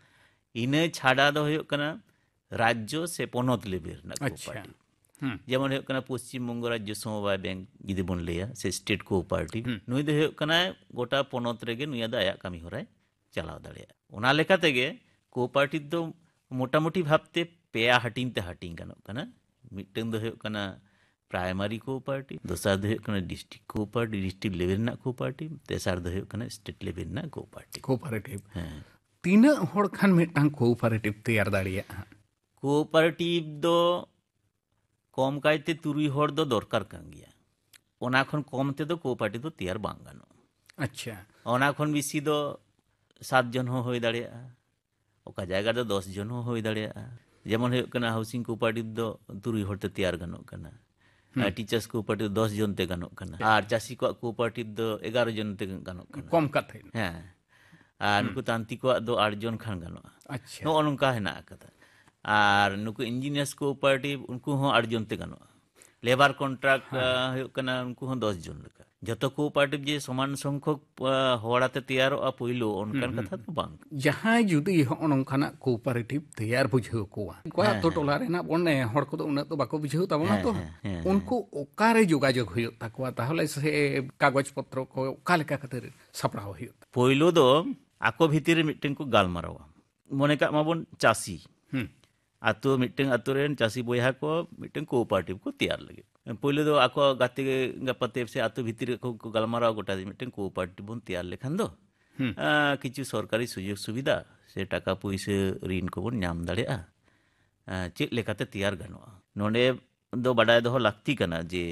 ᱤᱱᱟᱹ ᱪᱷᱟᱰᱟ ᱫᱚ ᱦᱩᱭᱩᱜ ᱠᱟᱱᱟ ᱨᱟᱡᱽᱡᱚ ᱥᱮ ᱯᱚᱱᱚᱛ ᱞᱮᱵᱮᱞ ᱨᱮᱱᱟᱜ ᱟᱪᱪᱷᱟ᱾ ᱠᱳᱚᱯᱟᱨᱮᱴᱤᱵᱷ᱾ ᱦᱩᱸ᱾ ᱡᱮᱢᱚᱱ ᱦᱩᱭᱩᱜ ᱠᱟᱱᱟ ᱯᱚᱥᱪᱤᱢ ᱵᱚᱝᱜᱚ ᱨᱟᱡᱽᱡᱚ ᱥᱚᱢᱚᱵᱟᱭ ᱵᱮᱝᱠ ᱡᱩᱫᱤ ᱵᱚᱱ ᱞᱟᱹᱭᱟ, ᱥᱮ ᱥᱴᱮᱴ ᱠᱳᱚᱯᱟᱨᱮᱴᱤᱵᱷ, ᱦᱩᱸ᱾ ᱱᱩᱭ ᱫᱚ ᱦᱩᱭᱩᱜ ᱠᱟᱱᱟᱭ ᱜᱚᱴᱟ ᱯᱚᱱᱚᱛ ᱨᱮᱜᱮ ᱱᱩᱭᱟᱜ ᱫᱚ ᱟᱭᱟᱜ ᱠᱟᱹᱢᱤ ᱦᱚᱨᱟᱭ ᱪᱟᱞᱟᱣ ᱫᱟᱲᱮᱭᱟᱜᱼᱟ᱾ ᱚᱱᱟ ᱞᱮᱠᱟ ᱛᱮᱜᱮ ᱠᱳᱚᱯᱟᱨᱮᱴᱤᱵᱷ ᱫᱚ ᱢᱚᱴᱟᱢᱩᱴᱤ ᱵᱷᱟᱵᱽᱛᱮ ᱯᱮᱭᱟ ᱦᱟᱹᱴᱤᱧ ᱛᱮ ᱦᱟᱹᱴᱤᱧ ᱜᱟᱱᱚᱜ ᱠᱟᱱᱟ᱾ ᱢᱤᱫᱴᱟᱝ ᱫᱚ ᱦᱩᱭᱩᱜ ᱠᱟᱱᱟ ᱯᱨᱟᱭᱢᱟᱨᱤ ᱠᱳᱚᱯᱟᱨᱮᱴᱤᱵᱷ, ᱫᱚᱥᱟᱨ ᱫᱚ ᱦᱩᱭᱩᱜ ᱠᱟᱱᱟ ᱰᱤᱥᱴᱨᱤᱠᱴ ᱠᱳᱚᱯᱟᱨᱮᱴᱤᱵᱷ, ᱰᱤᱥᱴᱨᱤᱠᱴ ᱞᱮᱵᱮᱞ ᱨᱮᱱᱟᱜ ᱠᱳᱚᱯᱟᱨᱮᱴᱤᱵᱷ, ᱛᱮᱥᱟᱨ ᱫᱚ ᱦᱩᱭᱩᱜ ᱠᱟᱱᱟ ᱥᱴᱮᱴ ᱞᱮᱵᱮᱞ ᱨᱮᱱᱟᱜ ᱠᱳᱚᱯᱟᱨᱮᱴᱤᱵᱷ᱾ ᱠᱳᱚᱯᱟᱨᱮᱴᱤᱵᱷ᱾ ᱦᱮᱸ᱾ ᱛᱤᱱᱟᱹᱜ ᱦᱚᱲ ᱠᱷᱟᱱ ᱢᱤᱫᱴᱟᱝ ᱠᱳᱚᱯᱟᱨᱮᱴᱤᱵᱷ ᱛᱮᱭᱟᱨ ᱫᱟᱲᱮᱭᱟᱜᱼᱟ? ᱠᱳᱚᱯᱟᱨᱮᱴᱤᱵᱷ ᱫᱚ ᱠᱚᱢ ᱠᱟᱭᱛᱮ ᱛᱩᱨᱩᱭ ᱦᱚᱲ ᱫᱚ ᱫᱚᱨᱠᱟᱨ ᱠᱟᱱ ᱜᱮᱭᱟ᱾ ᱚᱱᱟ ᱠᱷᱚᱱ ᱠᱚᱢ ᱛᱮᱫᱚ ᱠᱳᱚᱯᱟᱨᱮᱴᱤᱵᱷ ᱫᱚ ᱛᱮᱭᱟᱨ ᱵᱟᱝ ᱜᱟᱱᱚᱜᱼᱟ᱾ ᱟᱪᱪᱷᱟ᱾ ᱚᱱᱟ ᱠᱷᱚᱱ ᱵᱮᱥᱤ ᱫᱚ ᱥᱟᱛ ᱡᱚᱱ ᱦᱚᱸ ᱦᱩᱭ ᱫᱟᱲᱮᱭᱟᱜᱼᱟ, ᱚᱠᱟ ᱡᱟᱭᱜᱟ ᱨᱮᱫᱚ ᱫᱚᱥ ᱡᱚᱱ ᱦᱚᱸ ᱦᱩᱭ ᱫᱟᱲᱮᱭᱟᱜᱼᱟ᱾ ᱡᱮᱢᱚᱱ ᱦᱩᱭᱩᱜ ᱠᱟᱱᱟ ᱦᱟᱣᱩᱥᱤᱝ ᱠᱳᱚᱯᱟᱨᱮᱴᱤᱵᱷ ᱫᱚ ᱛᱩᱨᱩᱭ ᱦᱚᱲ ᱛᱮ ᱛᱮᱭᱟᱨ ᱜᱟᱱᱚᱜ ᱠᱟᱱᱟ, ᱦᱩᱸ᱾ ᱟᱨ ᱴᱤᱪᱟᱨᱥ ᱠᱳᱚᱯᱟᱨᱮᱴᱤᱵᱷ ᱫᱚ ᱫᱚᱥ ᱡᱚᱱ ᱛᱮ ᱜᱟᱱᱚᱜ ᱠᱟᱱᱟ, ᱟᱨ ᱪᱟᱹᱥᱤ ᱠᱚᱣᱟᱜ ᱠᱳᱚᱯᱟᱨᱮᱴᱤᱵᱷ ᱫᱚ ᱮᱜᱟᱨᱚ ᱡᱚᱱ ᱛᱮ ᱜᱟᱱᱚᱜ ᱠᱟᱱᱟ᱾ ᱠᱚᱢ ᱠᱟᱛᱮ᱾ ᱦᱮᱸ, ᱟᱨ ᱦᱩᱸ᱾ ᱱᱩᱠᱩ ᱛᱟᱱᱛᱤ ᱠᱚᱣᱟᱜ ᱫᱚ ᱟᱴ ᱡᱚᱱ ᱠᱷᱟᱱ ᱜᱟᱱᱚᱜᱼᱟ᱾ ᱟᱪᱪᱷᱟ᱾ ᱱᱚᱜᱼᱚ ᱱᱚᱝᱠᱟ ᱦᱮᱱᱟᱜ ᱟᱠᱟᱫᱟ᱾ ᱟᱨ ᱱᱩᱠᱩ ᱤᱧᱡᱤᱱᱤᱭᱟᱨᱥ ᱠᱳᱚᱯᱟᱨᱮᱴᱤᱵᱷ, ᱩᱱᱠᱩ ᱦᱚᱸ ᱟᱴ ᱡᱚᱱ ᱛᱮ ᱜᱟᱱᱚᱜᱼᱟ᱾ ᱞᱮᱵᱟᱨ ᱠᱚᱱᱴᱨᱟᱠᱴ, ᱦᱮᱸ᱾ ᱟᱸ, ᱦᱩᱭᱩᱜ ᱠᱟᱱᱟ, ᱩᱱᱠᱩ ᱦᱚᱸ ᱫᱚᱥ ᱡᱚᱱ ᱞᱮᱠᱟ᱾ ᱡᱚᱛᱚ ᱠᱳᱚᱯᱟᱨᱮᱴᱤᱵᱷ ᱡᱮ ᱥᱚᱢᱟᱱ ᱥᱚᱝᱠᱷᱚᱠ ᱦᱚᱲ ᱟᱛᱮ ᱛᱮᱭᱟᱨᱚᱜᱼᱟ ᱯᱳᱭᱞᱳ, ᱚᱱᱠᱟᱱ ᱠᱟᱛᱷᱟ ᱫᱚ ᱵᱟᱝ᱾ ᱡᱟᱦᱟᱸᱭ ᱡᱩᱫᱤ ᱦᱚᱸᱜᱼᱚ ᱱᱚᱝᱠᱟᱱᱟᱜ ᱠᱳᱚᱯᱟᱨᱮᱴᱤᱵᱷ ᱛᱮᱭᱟᱨ ᱵᱩᱡᱷᱟᱹᱣ ᱠᱚᱣᱟ, ᱠᱚᱣᱟ ᱟᱛᱳ ᱴᱚᱞᱟ ᱨᱮᱱᱟᱜ ᱵᱚᱱ ᱱᱮ ᱦᱚᱲ ᱠᱚᱫᱚ ᱩᱱᱟᱹᱜ ᱫᱚ ᱵᱟᱠᱚ ᱵᱩᱡᱷᱟᱹᱣ ᱛᱟᱵᱚᱱᱟ᱾ ᱦᱮᱸ, ᱛᱚ ᱦᱮᱸ, ᱦᱮᱸ, ᱦᱮᱸ᱾ ᱩᱱᱠᱩ ᱚᱠᱟᱨᱮ ᱡᱳᱜᱟᱡᱳᱜᱽ ᱦᱩᱭᱩᱜ ᱛᱟᱠᱚᱣᱟ ᱛᱟᱦᱚᱞᱮ, ᱥᱮ ᱠᱟᱜᱚᱡᱽ ᱯᱚᱛᱨᱚ ᱠᱚ ᱚᱠᱟ ᱞᱮᱠᱟ ᱠᱟᱛᱮ ᱥᱟᱯᱲᱟᱣ ᱦᱩᱭᱩᱜ ᱛᱟᱠᱚᱣᱟ? ᱯᱳᱭᱞᱳ ᱫᱚ ᱟᱠᱚ ᱵᱷᱤᱛᱤᱨ ᱨᱮ ᱢᱤᱫᱴᱮᱱ ᱠᱚ ᱜᱟᱞᱢᱟᱨᱟᱣᱟ᱾ ᱢᱚᱱᱮ ᱠᱟᱜ ᱢᱟᱵᱚᱱ ᱪᱟᱹᱥᱤ᱾ ᱦᱩᱸ᱾ ᱟᱛᱳ, ᱢᱤᱫᱴᱮᱱ ᱟᱛᱳ ᱨᱮᱱ ᱪᱟᱹᱥᱤ ᱵᱚᱭᱦᱟ ᱠᱚ ᱢᱤᱫᱴᱮᱱ ᱠᱳᱚᱯᱟᱨᱮᱴᱤᱵᱷ ᱠᱚ ᱛᱮᱭᱟᱨ ᱞᱟᱹᱜᱤᱫ᱾ ᱯᱳᱭᱞᱳ ᱫᱚ ᱟᱠᱚ ᱜᱟᱛᱮ ᱜᱟᱯᱟᱛᱮ ᱥᱮ ᱟᱛᱳ ᱵᱷᱤᱛᱤᱨ ᱨᱮ ᱠᱚ, ᱠᱚ ᱜᱟᱞᱢᱟᱨᱟᱣ ᱜᱚᱴᱟ ᱡᱮ ᱢᱤᱫᱴᱮᱱ ᱠᱳᱚᱯᱟᱨᱮᱴᱤᱵᱷ ᱵᱚᱱ ᱛᱮᱭᱟᱨ ᱞᱮᱠᱷᱟᱱ ᱫᱚ, ᱦᱩᱸ᱾ ᱟᱸ, ᱠᱤᱪᱷᱩ ᱥᱚᱨᱠᱟᱨᱤ ᱥᱩᱡᱳᱜᱽ ᱥᱩᱵᱤᱫᱷᱟ ᱥᱮ ᱴᱟᱠᱟ ᱯᱩᱭᱥᱟᱹ ᱨᱤᱱ ᱠᱚᱵᱚᱱ ᱧᱟᱢ ᱫᱟᱲᱮᱭᱟᱜᱼᱟ᱾ ᱟᱸ, ᱪᱮᱫ ᱞᱮᱠᱟᱛᱮ ᱛᱮᱭᱟᱨ ᱜᱟᱱᱚᱜᱼᱟ? ᱱᱚᱰᱮ ᱫᱚ ᱵᱟᱰᱟᱭ ᱫᱚᱦᱚ ᱞᱟᱹᱠᱛᱤ ᱠᱟᱱᱟ ᱡᱮ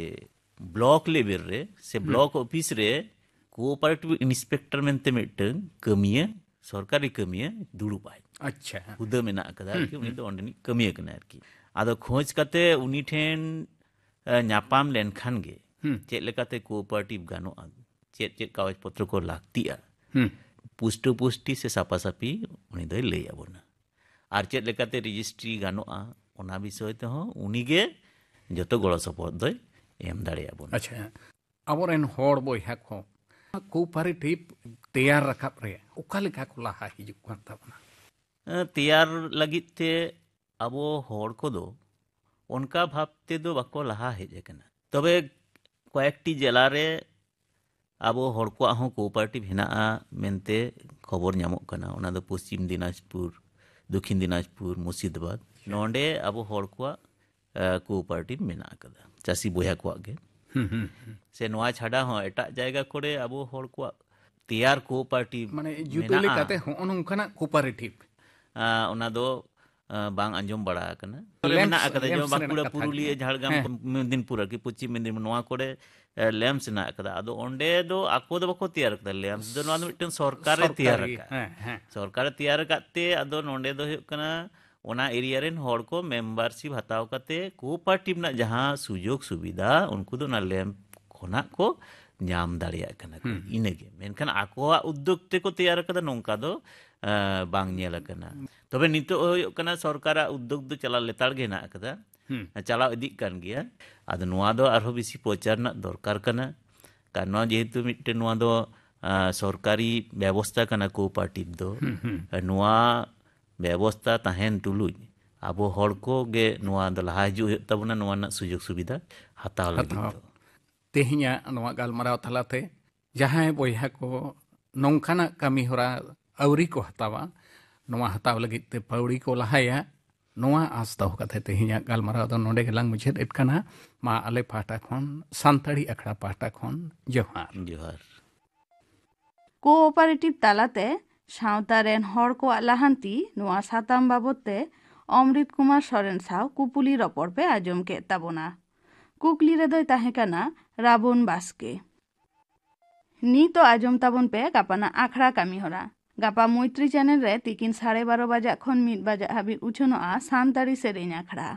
ᱵᱞᱚᱠ ᱞᱮᱵᱮᱞ ᱨᱮ ᱥᱮ ᱦᱩᱸ᱾ ᱵᱞᱚᱠ ᱚᱯᱷᱤᱥ ᱨᱮ ᱠᱳᱚᱯᱟᱨᱮᱴᱤᱵᱷ ᱤᱱᱥᱯᱮᱠᱴᱚᱨ ᱢᱮᱱᱛᱮ ᱢᱤᱫᱴᱟᱝ ᱠᱟᱹᱢᱤᱭᱟᱹ, ᱥᱚᱨᱠᱟᱨᱤ ᱠᱟᱹᱢᱤᱭᱟᱹ ᱫᱩᱲᱩᱵ ᱟᱭ᱾ ᱟᱪᱪᱷᱟ᱾ ᱦᱩᱫᱟᱹ ᱢᱮᱱᱟᱜ ᱟᱠᱟᱫᱟ ᱦᱩᱸ, ᱟᱨᱠᱤ, ᱩᱱᱤ ᱦᱩᱸ᱾ ᱫᱚ ᱚᱸᱰᱮᱱᱤᱡ ᱠᱟᱹᱢᱤᱭᱟᱹ ᱠᱟᱱᱟᱭ ᱟᱨᱠᱤ᱾ ᱟᱫᱚ ᱠᱷᱚᱡᱽ ᱠᱟᱛᱮ ᱩᱱᱤ ᱴᱷᱮᱱ, ᱮ, ᱧᱟᱯᱟᱢ ᱞᱮᱱᱠᱷᱟᱱ ᱜᱮ ᱦᱩᱸ᱾ ᱪᱮᱫ ᱞᱮᱠᱟᱛᱮ ᱠᱳᱚᱯᱟᱨᱮᱴᱤᱵᱷ ᱜᱟᱱᱚᱜᱼᱟ, ᱪᱮᱫ ᱪᱮᱫ ᱠᱟᱜᱚᱡᱽ ᱯᱚᱛᱨᱚ ᱠᱚ ᱞᱟᱹᱠᱛᱤᱜᱼᱟ, ᱦᱩᱸ᱾ ᱯᱩᱥᱴᱟᱹ ᱯᱩᱥᱴᱤ ᱥᱮ ᱥᱟᱯᱟᱥᱟᱯᱤ ᱩᱱᱤ ᱫᱚᱭ ᱞᱟᱹᱭ ᱟᱵᱚᱱᱟ᱾ ᱟᱨ ᱪᱮᱫ ᱞᱮᱠᱟᱛᱮ ᱨᱮᱡᱤᱥᱴᱨᱤ ᱜᱟᱱᱚᱜᱼᱟ, ᱚᱱᱟ ᱵᱤᱥᱚᱭ ᱛᱮᱦᱚᱸ ᱩᱱᱤᱜᱮ ᱡᱚᱛᱚ ᱜᱚᱲᱚ ᱥᱚᱯᱚᱦᱚᱫ ᱫᱚᱭ ᱮᱢ ᱫᱟᱲᱮᱭᱟᱵᱚᱱᱟ᱾ ᱟᱪᱪᱷᱟ, ᱟᱵᱚᱨᱮᱱ ᱦᱚᱲ ᱵᱚᱭᱦᱟ ᱠᱚ ᱠᱳᱚᱯᱟᱨᱮᱴᱤᱵᱷ ᱛᱮᱭᱟᱨ ᱨᱟᱠᱟᱵ ᱨᱮ ᱚᱠᱟ ᱞᱮᱠᱟ ᱠᱚ ᱞᱟᱦᱟ ᱦᱤᱡᱩᱜ ᱠᱟᱱ ᱛᱟᱵᱚᱱᱟ? ᱮᱸ, ᱛᱮᱭᱟᱨ ᱞᱟᱹᱜᱤᱫ ᱛᱮ ᱟᱵᱚ ᱦᱚᱲ ᱠᱚᱫᱚ ᱚᱱᱠᱟ ᱵᱷᱟᱵᱽ ᱛᱮᱫᱚ ᱵᱟᱠᱚ ᱞᱟᱦᱟ ᱦᱮᱡ ᱟᱠᱟᱱᱟ᱾ ᱛᱚᱵᱮ ᱠᱚᱭᱮᱠᱴᱤ ᱡᱮᱞᱟ ᱨᱮ ᱟᱵᱚ ᱦᱚᱲ ᱠᱚᱣᱟᱜ ᱦᱚᱸ ᱠᱳᱚᱯᱟᱨᱮᱴᱤᱵᱷ ᱦᱮᱱᱟᱜᱼᱟ ᱢᱮᱱᱛᱮ ᱠᱷᱚᱵᱚᱨ ᱧᱟᱢᱚᱜ ᱠᱟᱱᱟ᱾ ᱚᱱᱟ ᱫᱚ ᱯᱚᱥᱪᱤᱢ ᱫᱤᱱᱟᱡᱽᱯᱩᱨ, ᱫᱚᱠᱷᱤᱱ ᱫᱤᱱᱟᱡᱽᱯᱩᱨ, ᱢᱩᱨᱥᱤᱫᱟᱵᱟᱫᱽ, ᱱᱚᱰᱮ ᱟᱵᱚ ᱦᱚᱲ ᱠᱚᱣᱟᱜ, ᱮ, ᱠᱳᱚᱯᱟᱨᱮᱴᱤᱵᱷ ᱢᱮᱱᱟᱜ ᱟᱠᱟᱫᱟ, ᱪᱟᱹᱥᱤ ᱵᱚᱭᱦᱟ ᱠᱚᱣᱟᱜ ᱜᱮ᱾ ᱦᱩᱸ, ᱦᱩᱸ, ᱦᱩᱸ᱾ ᱥᱮ ᱱᱚᱣᱟ ᱪᱷᱟᱰᱟ ᱦᱚᱸ ᱮᱴᱟᱜ ᱡᱟᱭᱜᱟ ᱠᱚᱨᱮ ᱟᱵᱚ ᱦᱚᱲ ᱠᱚᱣᱟᱜ ᱛᱮᱭᱟᱨ ᱠᱳᱚᱯᱟᱨᱮᱴᱤᱵᱷ ᱢᱟᱱᱮ ᱡᱩᱫᱟᱹ ᱢᱮᱱᱟᱜᱼᱟ᱾ ᱞᱮᱠᱟᱛᱮ ᱦᱚᱸᱜᱼᱚ ᱱᱚᱝᱠᱟᱱᱟᱜ ᱠᱳᱚᱯᱟᱨᱮᱴᱤᱵᱷ? ᱟ, ᱚᱱᱟ ᱫᱚ, ᱟ, ᱵᱟᱝ ᱟᱸᱡᱚᱢ ᱵᱟᱲᱟ ᱟᱠᱟᱱᱟ᱾ ᱞᱮᱢᱯᱥ, ᱢᱮᱱᱟᱜ ᱟᱠᱟᱫᱟ, ᱞᱮᱢᱯᱥ ᱡᱮᱢᱚᱱ ᱨᱮᱱᱟᱜ ᱵᱟᱸᱠᱩᱲᱟ, ᱠᱟᱛᱷᱟ ᱯᱩᱨᱩᱞᱤᱭᱟᱹ, ᱜᱮ᱾ ᱡᱷᱟᱲᱜᱨᱟᱢ, ᱦᱮᱸ᱾ ᱢᱮᱫᱤᱱᱯᱩᱨ ᱟᱨᱠᱤ, ᱯᱚᱪᱷᱤᱢ ᱢᱮᱫᱤᱱᱯᱩᱨ, ᱱᱚᱣᱟ ᱠᱚᱨᱮ, ᱮ, ᱞᱮᱢᱯᱥ ᱦᱮᱱᱟᱜ ᱟᱠᱟᱫᱟ᱾ ᱟᱫᱚ ᱚᱸᱰᱮ ᱫᱚ ᱟᱠᱚ ᱫᱚ ᱵᱟᱠᱚ ᱛᱮᱭᱟᱨ ᱟᱠᱟᱫᱟ ᱞᱮᱢᱯᱥ ᱫᱚ, ᱱᱚᱣᱟ ᱫᱚ ᱢᱤᱫᱴᱟᱝ ᱥᱚᱨᱠᱟᱨᱮ ᱛᱮᱭᱟᱨ ᱥᱚᱨᱠᱟᱨᱤ, ᱟᱠᱟᱫᱼᱟ᱾ ᱦᱮᱸ, ᱦᱮᱸ᱾ ᱥᱚᱨᱠᱟᱨᱮ ᱛᱮᱭᱟᱨ ᱟᱠᱟᱫ ᱛᱮ ᱟᱫᱚ ᱱᱚᱸᱰᱮ ᱫᱚ ᱦᱩᱭᱩᱜ ᱠᱟᱱᱟ ᱚᱱᱟ ᱮᱨᱤᱭᱟ ᱨᱮᱱ ᱦᱚᱲ ᱠᱚ ᱢᱮᱢᱵᱟᱨᱥᱤᱯ ᱦᱟᱛᱟᱣ ᱠᱟᱛᱮ ᱠᱳᱚᱯᱟᱨᱮᱴᱤᱵᱷ ᱨᱮᱱᱟᱜ ᱡᱟᱦᱟᱸ ᱥᱩᱡᱳᱜᱽ ᱥᱩᱵᱤᱫᱷᱟ ᱩᱱᱠᱩ ᱫᱚ ᱚᱱᱟ ᱞᱮᱢᱯ ᱠᱷᱚᱱᱟᱜ ᱠᱚ ᱧᱟᱢ ᱫᱟᱲᱮᱭᱟᱜ ᱠᱟᱱᱟ ᱠᱚ, ᱦᱩᱸ, ᱦᱩᱸ᱾ ᱤᱱᱟᱹᱜᱮ᱾ ᱢᱮᱱᱠᱷᱟᱱ ᱟᱠᱚᱣᱟᱜ ᱩᱫᱽᱫᱳᱜᱽ ᱛᱮᱠᱚ ᱛᱮᱭᱟᱨ ᱟᱠᱟᱫᱟ ᱱᱚᱝᱠᱟ ᱫᱚ, ᱮᱸ, ᱵᱟᱝ ᱧᱮᱞ ᱟᱠᱟᱱᱟ᱾ ᱛᱚᱵᱮ ᱱᱤᱛᱚᱜ ᱦᱩᱭᱩᱜ ᱠᱟᱱᱟ ᱥᱚᱨᱠᱟᱨᱟᱜ ᱩᱫᱽᱫᱳᱜᱽ ᱫᱚ ᱪᱟᱞᱟᱣ ᱞᱮᱛᱟᱲ ᱜᱮ ᱦᱮᱱᱟᱜ ᱟᱠᱟᱫᱟ, ᱦᱩᱸ᱾ ᱪᱟᱞᱟᱣ ᱤᱫᱤᱜ ᱠᱟᱱ ᱜᱮᱭᱟ᱾ ᱟᱫᱚ ᱱᱚᱣᱟ ᱫᱚ ᱟᱨᱦᱚᱸ ᱵᱮᱥᱤ ᱯᱨᱚᱪᱟᱨ ᱨᱮᱱᱟᱜ ᱫᱚᱨᱠᱟᱨ ᱠᱟᱱᱟ᱾ ᱛᱟᱨ ᱱᱚᱣᱟ ᱡᱮᱦᱮᱛᱩ ᱢᱤᱫᱴᱮᱱ ᱱᱚᱣᱟ ᱫᱚ ᱟᱸ, ᱥᱚᱨᱠᱟᱨᱤ ᱵᱮᱵᱚᱥᱛᱟ ᱠᱟᱱᱟ ᱠᱳᱚᱯᱟᱨᱮᱴᱤᱵᱷ ᱫᱚ᱾ ᱦᱩᱸ, ᱦᱩᱸ᱾ ᱱᱚᱣᱟ ᱵᱮᱵᱚᱥᱛᱟ ᱛᱟᱦᱮᱱ ᱛᱩᱞᱩᱡ ᱟᱵᱚ ᱦᱚᱲ ᱠᱚ ᱜᱮ ᱱᱚᱣᱟ ᱫᱚ ᱞᱟᱦᱟ ᱦᱤᱡᱩᱜ ᱦᱩᱭᱩᱜ ᱛᱟᱵᱚᱱᱟ, ᱱᱚᱣᱟ ᱨᱮᱱᱟᱜ ᱥᱩᱡᱳᱜᱽ ᱥᱩᱵᱤᱫᱷᱟ ᱦᱟᱛᱟᱣ ᱞᱟᱹᱜᱤᱫ ᱦᱟᱛᱟᱣ᱾ ᱫᱚ᱾ ᱛᱮᱦᱮᱧᱟᱜ ᱱᱚᱣᱟ ᱜᱟᱞᱢᱟᱨᱟᱣ ᱛᱟᱞᱟᱛᱮ ᱡᱟᱦᱟᱸᱭ ᱵᱚᱭᱦᱟ ᱠᱚ ᱱᱚᱝᱠᱟᱱᱟᱜ ᱠᱟᱹᱢᱤ ᱦᱚᱨᱟ ᱟᱹᱣᱨᱤ ᱠᱚ ᱦᱟᱛᱟᱣᱟ, ᱱᱚᱣᱟ ᱦᱟᱛᱟᱣ ᱞᱟᱹᱜᱤᱫ ᱛᱮ ᱯᱟᱹᱣᱲᱤ ᱠᱚ ᱞᱟᱦᱟᱭᱟ, ᱱᱚᱣᱟ ᱟᱸᱥ ᱫᱚᱦᱚ ᱠᱟᱛᱮ ᱛᱮᱦᱮᱧᱟᱜ ᱜᱟᱞᱢᱟᱨᱟᱣ ᱫᱚ ᱱᱚᱰᱮ ᱜᱮᱞᱟᱝ ᱢᱩᱪᱟᱹᱫ ᱮᱫ ᱠᱟᱱᱟ᱾ ᱢᱟ ᱟᱞᱮ ᱯᱟᱦᱴᱟ ᱠᱷᱚᱱ, ᱥᱟᱱᱛᱟᱲᱤ ᱟᱠᱷᱲᱟ ᱯᱟᱦᱴᱟ ᱠᱷᱚᱱ ᱡᱚᱦᱟᱨ᱾ ᱡᱚᱦᱟᱨ᱾ ᱠᱳᱚᱯᱟᱨᱮᱴᱤᱵᱷ ᱛᱟᱞᱟᱛᱮ ᱥᱟᱶᱛᱟ ᱨᱮᱱ ᱦᱚᱲ ᱠᱚᱣᱟᱜ ᱞᱟᱦᱟᱱᱛᱤ, ᱱᱚᱣᱟ ᱥᱟᱛᱟᱢ ᱵᱟᱵᱚᱛ ᱛᱮ ᱚᱢᱨᱤᱛ ᱠᱩᱢᱟᱨ ᱥᱚᱨᱮᱱ ᱥᱟᱶ ᱠᱩᱯᱩᱞᱤ ᱨᱚᱯᱚᱲ ᱯᱮ ᱟᱸᱡᱚᱢ ᱠᱮᱫ ᱛᱟᱵᱚᱱᱟ᱾ ᱠᱩᱠᱞᱤ ᱨᱮᱫᱚᱭ ᱛᱟᱦᱮᱸ ᱠᱟᱱᱟ ᱨᱟᱵᱚᱱ ᱵᱟᱥᱠᱮ᱾ ᱱᱤᱛᱚᱜ ᱟᱸᱡᱚᱢ ᱛᱟᱵᱚᱱ ᱯᱮ ᱜᱟᱯᱟᱱᱟᱜ ᱟᱠᱷᱲᱟ ᱠᱟᱹᱢᱤ ᱦᱚᱨᱟ᱾ ᱜᱟᱯᱟ ᱢᱳᱭᱛᱨᱤ ᱪᱮᱱᱮᱞ ᱨᱮ ᱛᱤᱠᱤᱱ ᱥᱟᱲᱮ ᱵᱟᱨᱚ ᱵᱟᱡᱟᱜ ᱠᱷᱚᱱ ᱢᱤᱫ ᱵᱟᱡᱟᱜ ᱦᱟᱹᱵᱤᱡ ᱩᱪᱷᱟᱹᱱᱚᱜᱼᱟ ᱥᱟᱱᱛᱟᱲᱤ ᱥᱮᱨᱮᱧ ᱟᱠᱷᱲᱟ᱾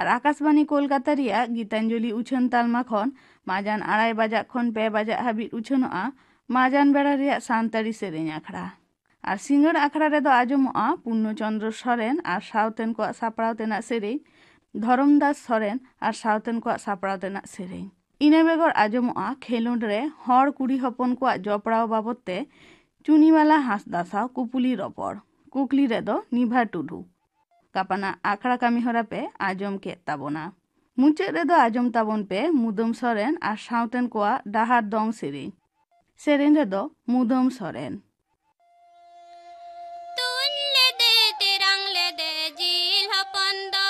ᱟᱨ ᱟᱠᱟᱥᱵᱟᱱᱤ ᱠᱳᱞᱠᱟᱛᱟ ᱨᱮᱭᱟᱜ ᱜᱤᱛᱟᱧᱡᱚᱞᱤ ᱩᱪᱷᱟᱹᱱ ᱛᱟᱞᱢᱟ ᱠᱷᱚᱱ ᱢᱟᱡᱟᱱ ᱟᱲᱟᱭ ᱵᱟᱡᱟᱜ ᱠᱷᱚᱱ ᱯᱮ ᱵᱟᱡᱟᱜ ᱦᱟᱹᱵᱤᱡ ᱩᱪᱷᱟᱹᱱᱚᱜᱼᱟ ᱢᱟᱡᱟᱱ ᱵᱮᱲᱟ ᱨᱮᱭᱟᱜ ᱥᱟᱱᱛᱟᱲᱤ ᱥᱮᱨᱮᱧ ᱟᱠᱷᱲᱟ᱾ ᱟᱨ ᱥᱤᱸᱜᱟᱹᱲ ᱟᱠᱷᱲᱟ ᱨᱮᱫᱚ ᱟᱸᱡᱚᱢᱚᱜᱼᱟ ᱯᱩᱨᱱᱚ ᱪᱚᱸᱫᱽᱨᱚ ᱥᱚᱨᱮᱱ ᱟᱨ ᱥᱟᱶᱛᱮᱱ ᱠᱚᱣᱟᱜ ᱥᱟᱯᱲᱟᱣ ᱛᱮᱱᱟᱜ ᱥᱮᱨᱮᱧ ᱫᱷᱚᱨᱚᱢᱫᱟᱥ ᱥᱚᱨᱮᱱ ᱟᱨ ᱥᱟᱶᱛᱮᱱ ᱠᱚᱣᱟᱜ ᱥᱟᱯᱲᱟᱣ ᱛᱮᱱᱟᱜ ᱥᱮᱨᱮᱧ᱾ ᱤᱱᱟᱹ ᱵᱮᱜᱚᱨ ᱟᱸᱡᱚᱢᱚᱜᱼᱟ ᱠᱷᱮᱞᱳᱰ ᱨᱮ ᱦᱚᱲ ᱠᱩᱲᱤ ᱦᱚᱯᱚᱱ ᱠᱚᱣᱟᱜ ᱡᱚᱯᱲᱟᱣ ᱵᱟᱵᱚᱛ ᱛᱮ ᱪᱩᱱᱤᱢᱟᱞᱟ ᱦᱟᱸᱥᱫᱟ ᱥᱟᱶ ᱠᱩᱯᱩᱞᱤ ᱨᱚᱯᱚᱲ᱾ ᱠᱩᱠᱞᱤ ᱨᱮᱫᱚ ᱱᱤᱵᱷᱟ ᱴᱩᱰᱩ᱾ ᱜᱟᱯᱟᱱᱟᱜ ᱟᱠᱷᱲᱟ ᱠᱟᱹᱢᱤ ᱦᱚᱨᱟ ᱯᱮ ᱟᱸᱡᱚᱢ ᱠᱮᱫ ᱛᱟᱵᱚᱱᱟ᱾ ᱢᱩᱪᱟᱹᱫ ᱨᱮᱫᱚ ᱟᱸᱡᱚᱢ ᱛᱟᱵᱚᱱ ᱯᱮ ᱢᱩᱫᱟᱹᱢ ᱥᱚᱨᱮᱱ ᱟᱨ ᱥᱟᱶᱛᱮᱱ ᱠᱚᱣᱟᱜ ᱰᱟᱦᱟᱨ ᱫᱚᱝ ᱥᱮᱨᱮᱧ᱾ ᱥᱮᱨᱮᱧ ᱨᱮᱫᱚ ᱢᱩᱫᱟᱹᱢ ᱥᱚᱨᱮᱱ᱾ ᱛᱩᱧ ᱞᱮᱫᱮ ᱛᱮᱨᱟᱝ ᱞᱮᱫᱮ ᱡᱤᱞ ᱦᱚᱯᱚᱱ ᱫᱚ,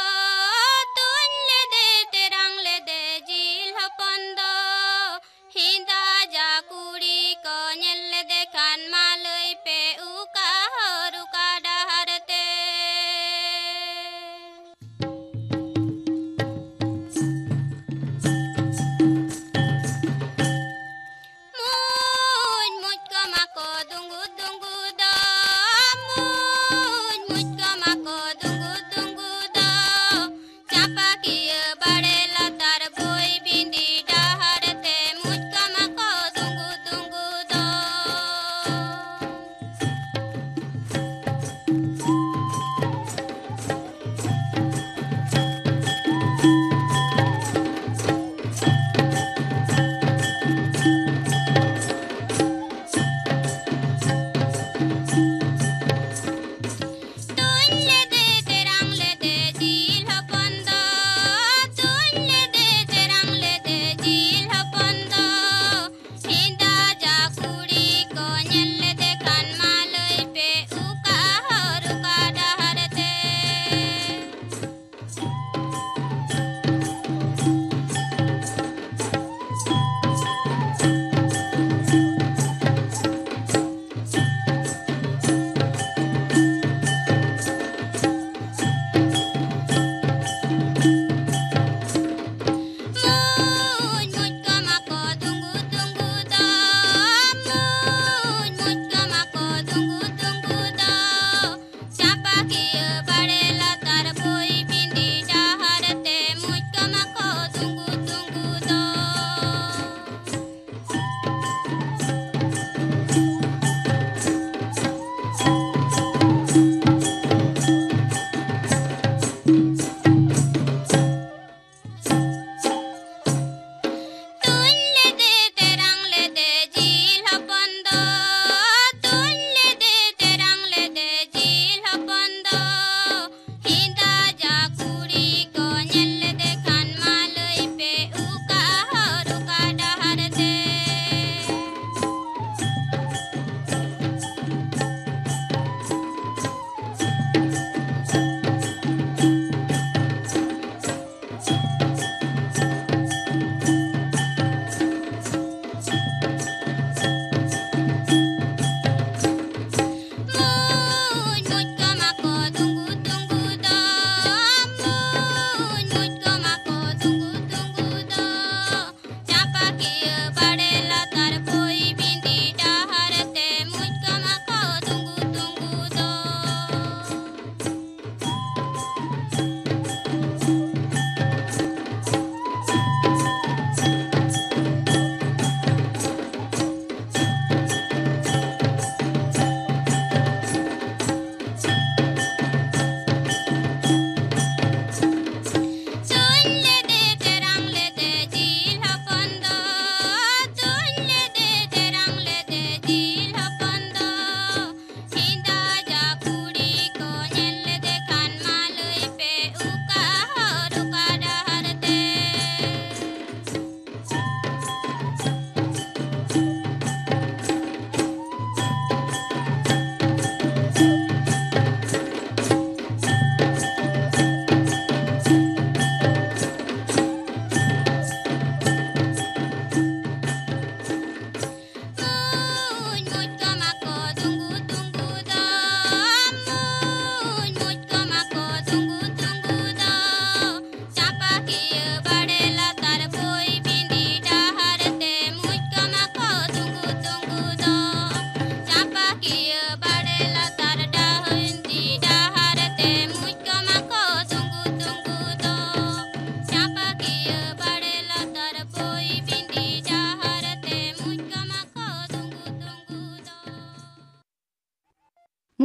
ᱛᱩᱧ ᱞᱮᱫᱮ ᱛᱮᱨᱟᱝ ᱞᱮᱫᱮ ᱡᱤᱞ ᱦᱚᱯᱚᱱ ᱫᱚ, ᱦᱤᱸᱫᱟ ᱡᱟ ᱠᱩᱲᱤ ᱠᱚ ᱧᱮᱞ ᱞᱮᱫᱮ ᱠᱷᱟᱱ ᱢᱟ ᱞᱟᱹᱭ ᱯᱮ ᱚᱠᱟ ᱦᱚᱨ ᱚᱠᱟ ᱰᱟᱦᱟᱨ ᱛᱮ᱾ ᱢᱩᱡ ᱢᱩᱡ ᱠᱚ ᱢᱟᱠᱚ ᱫᱩᱸᱜᱩ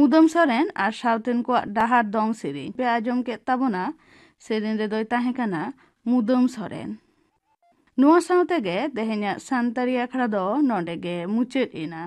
ᱢᱩᱫᱟᱹᱢ ᱥᱚᱨᱮᱱ ᱟᱨ ᱥᱟᱶᱛᱮᱱ ᱠᱚᱣᱟᱜ ᱰᱟᱦᱟᱨ ᱫᱚᱝ ᱥᱮᱨᱮᱧ ᱯᱮ ᱟᱸᱡᱚᱢ ᱠᱮᱫ ᱛᱟᱵᱚᱱᱟ᱾ ᱥᱮᱨᱮᱧ ᱨᱮᱫᱚᱭ ᱛᱟᱦᱮᱸ ᱠᱟᱱᱟ ᱢᱩᱫᱟᱹᱢ ᱥᱚᱨᱮᱱ᱾ ᱱᱚᱣᱟ ᱥᱟᱶ ᱛᱮᱜᱮ ᱛᱮᱦᱮᱧᱟᱜ ᱥᱟᱱᱛᱟᱲᱤ ᱟᱠᱷᱲᱟ ᱫᱚ ᱱᱚᱰᱮ ᱜᱮ ᱢᱩᱪᱟᱹᱫ ᱮᱱᱟ᱾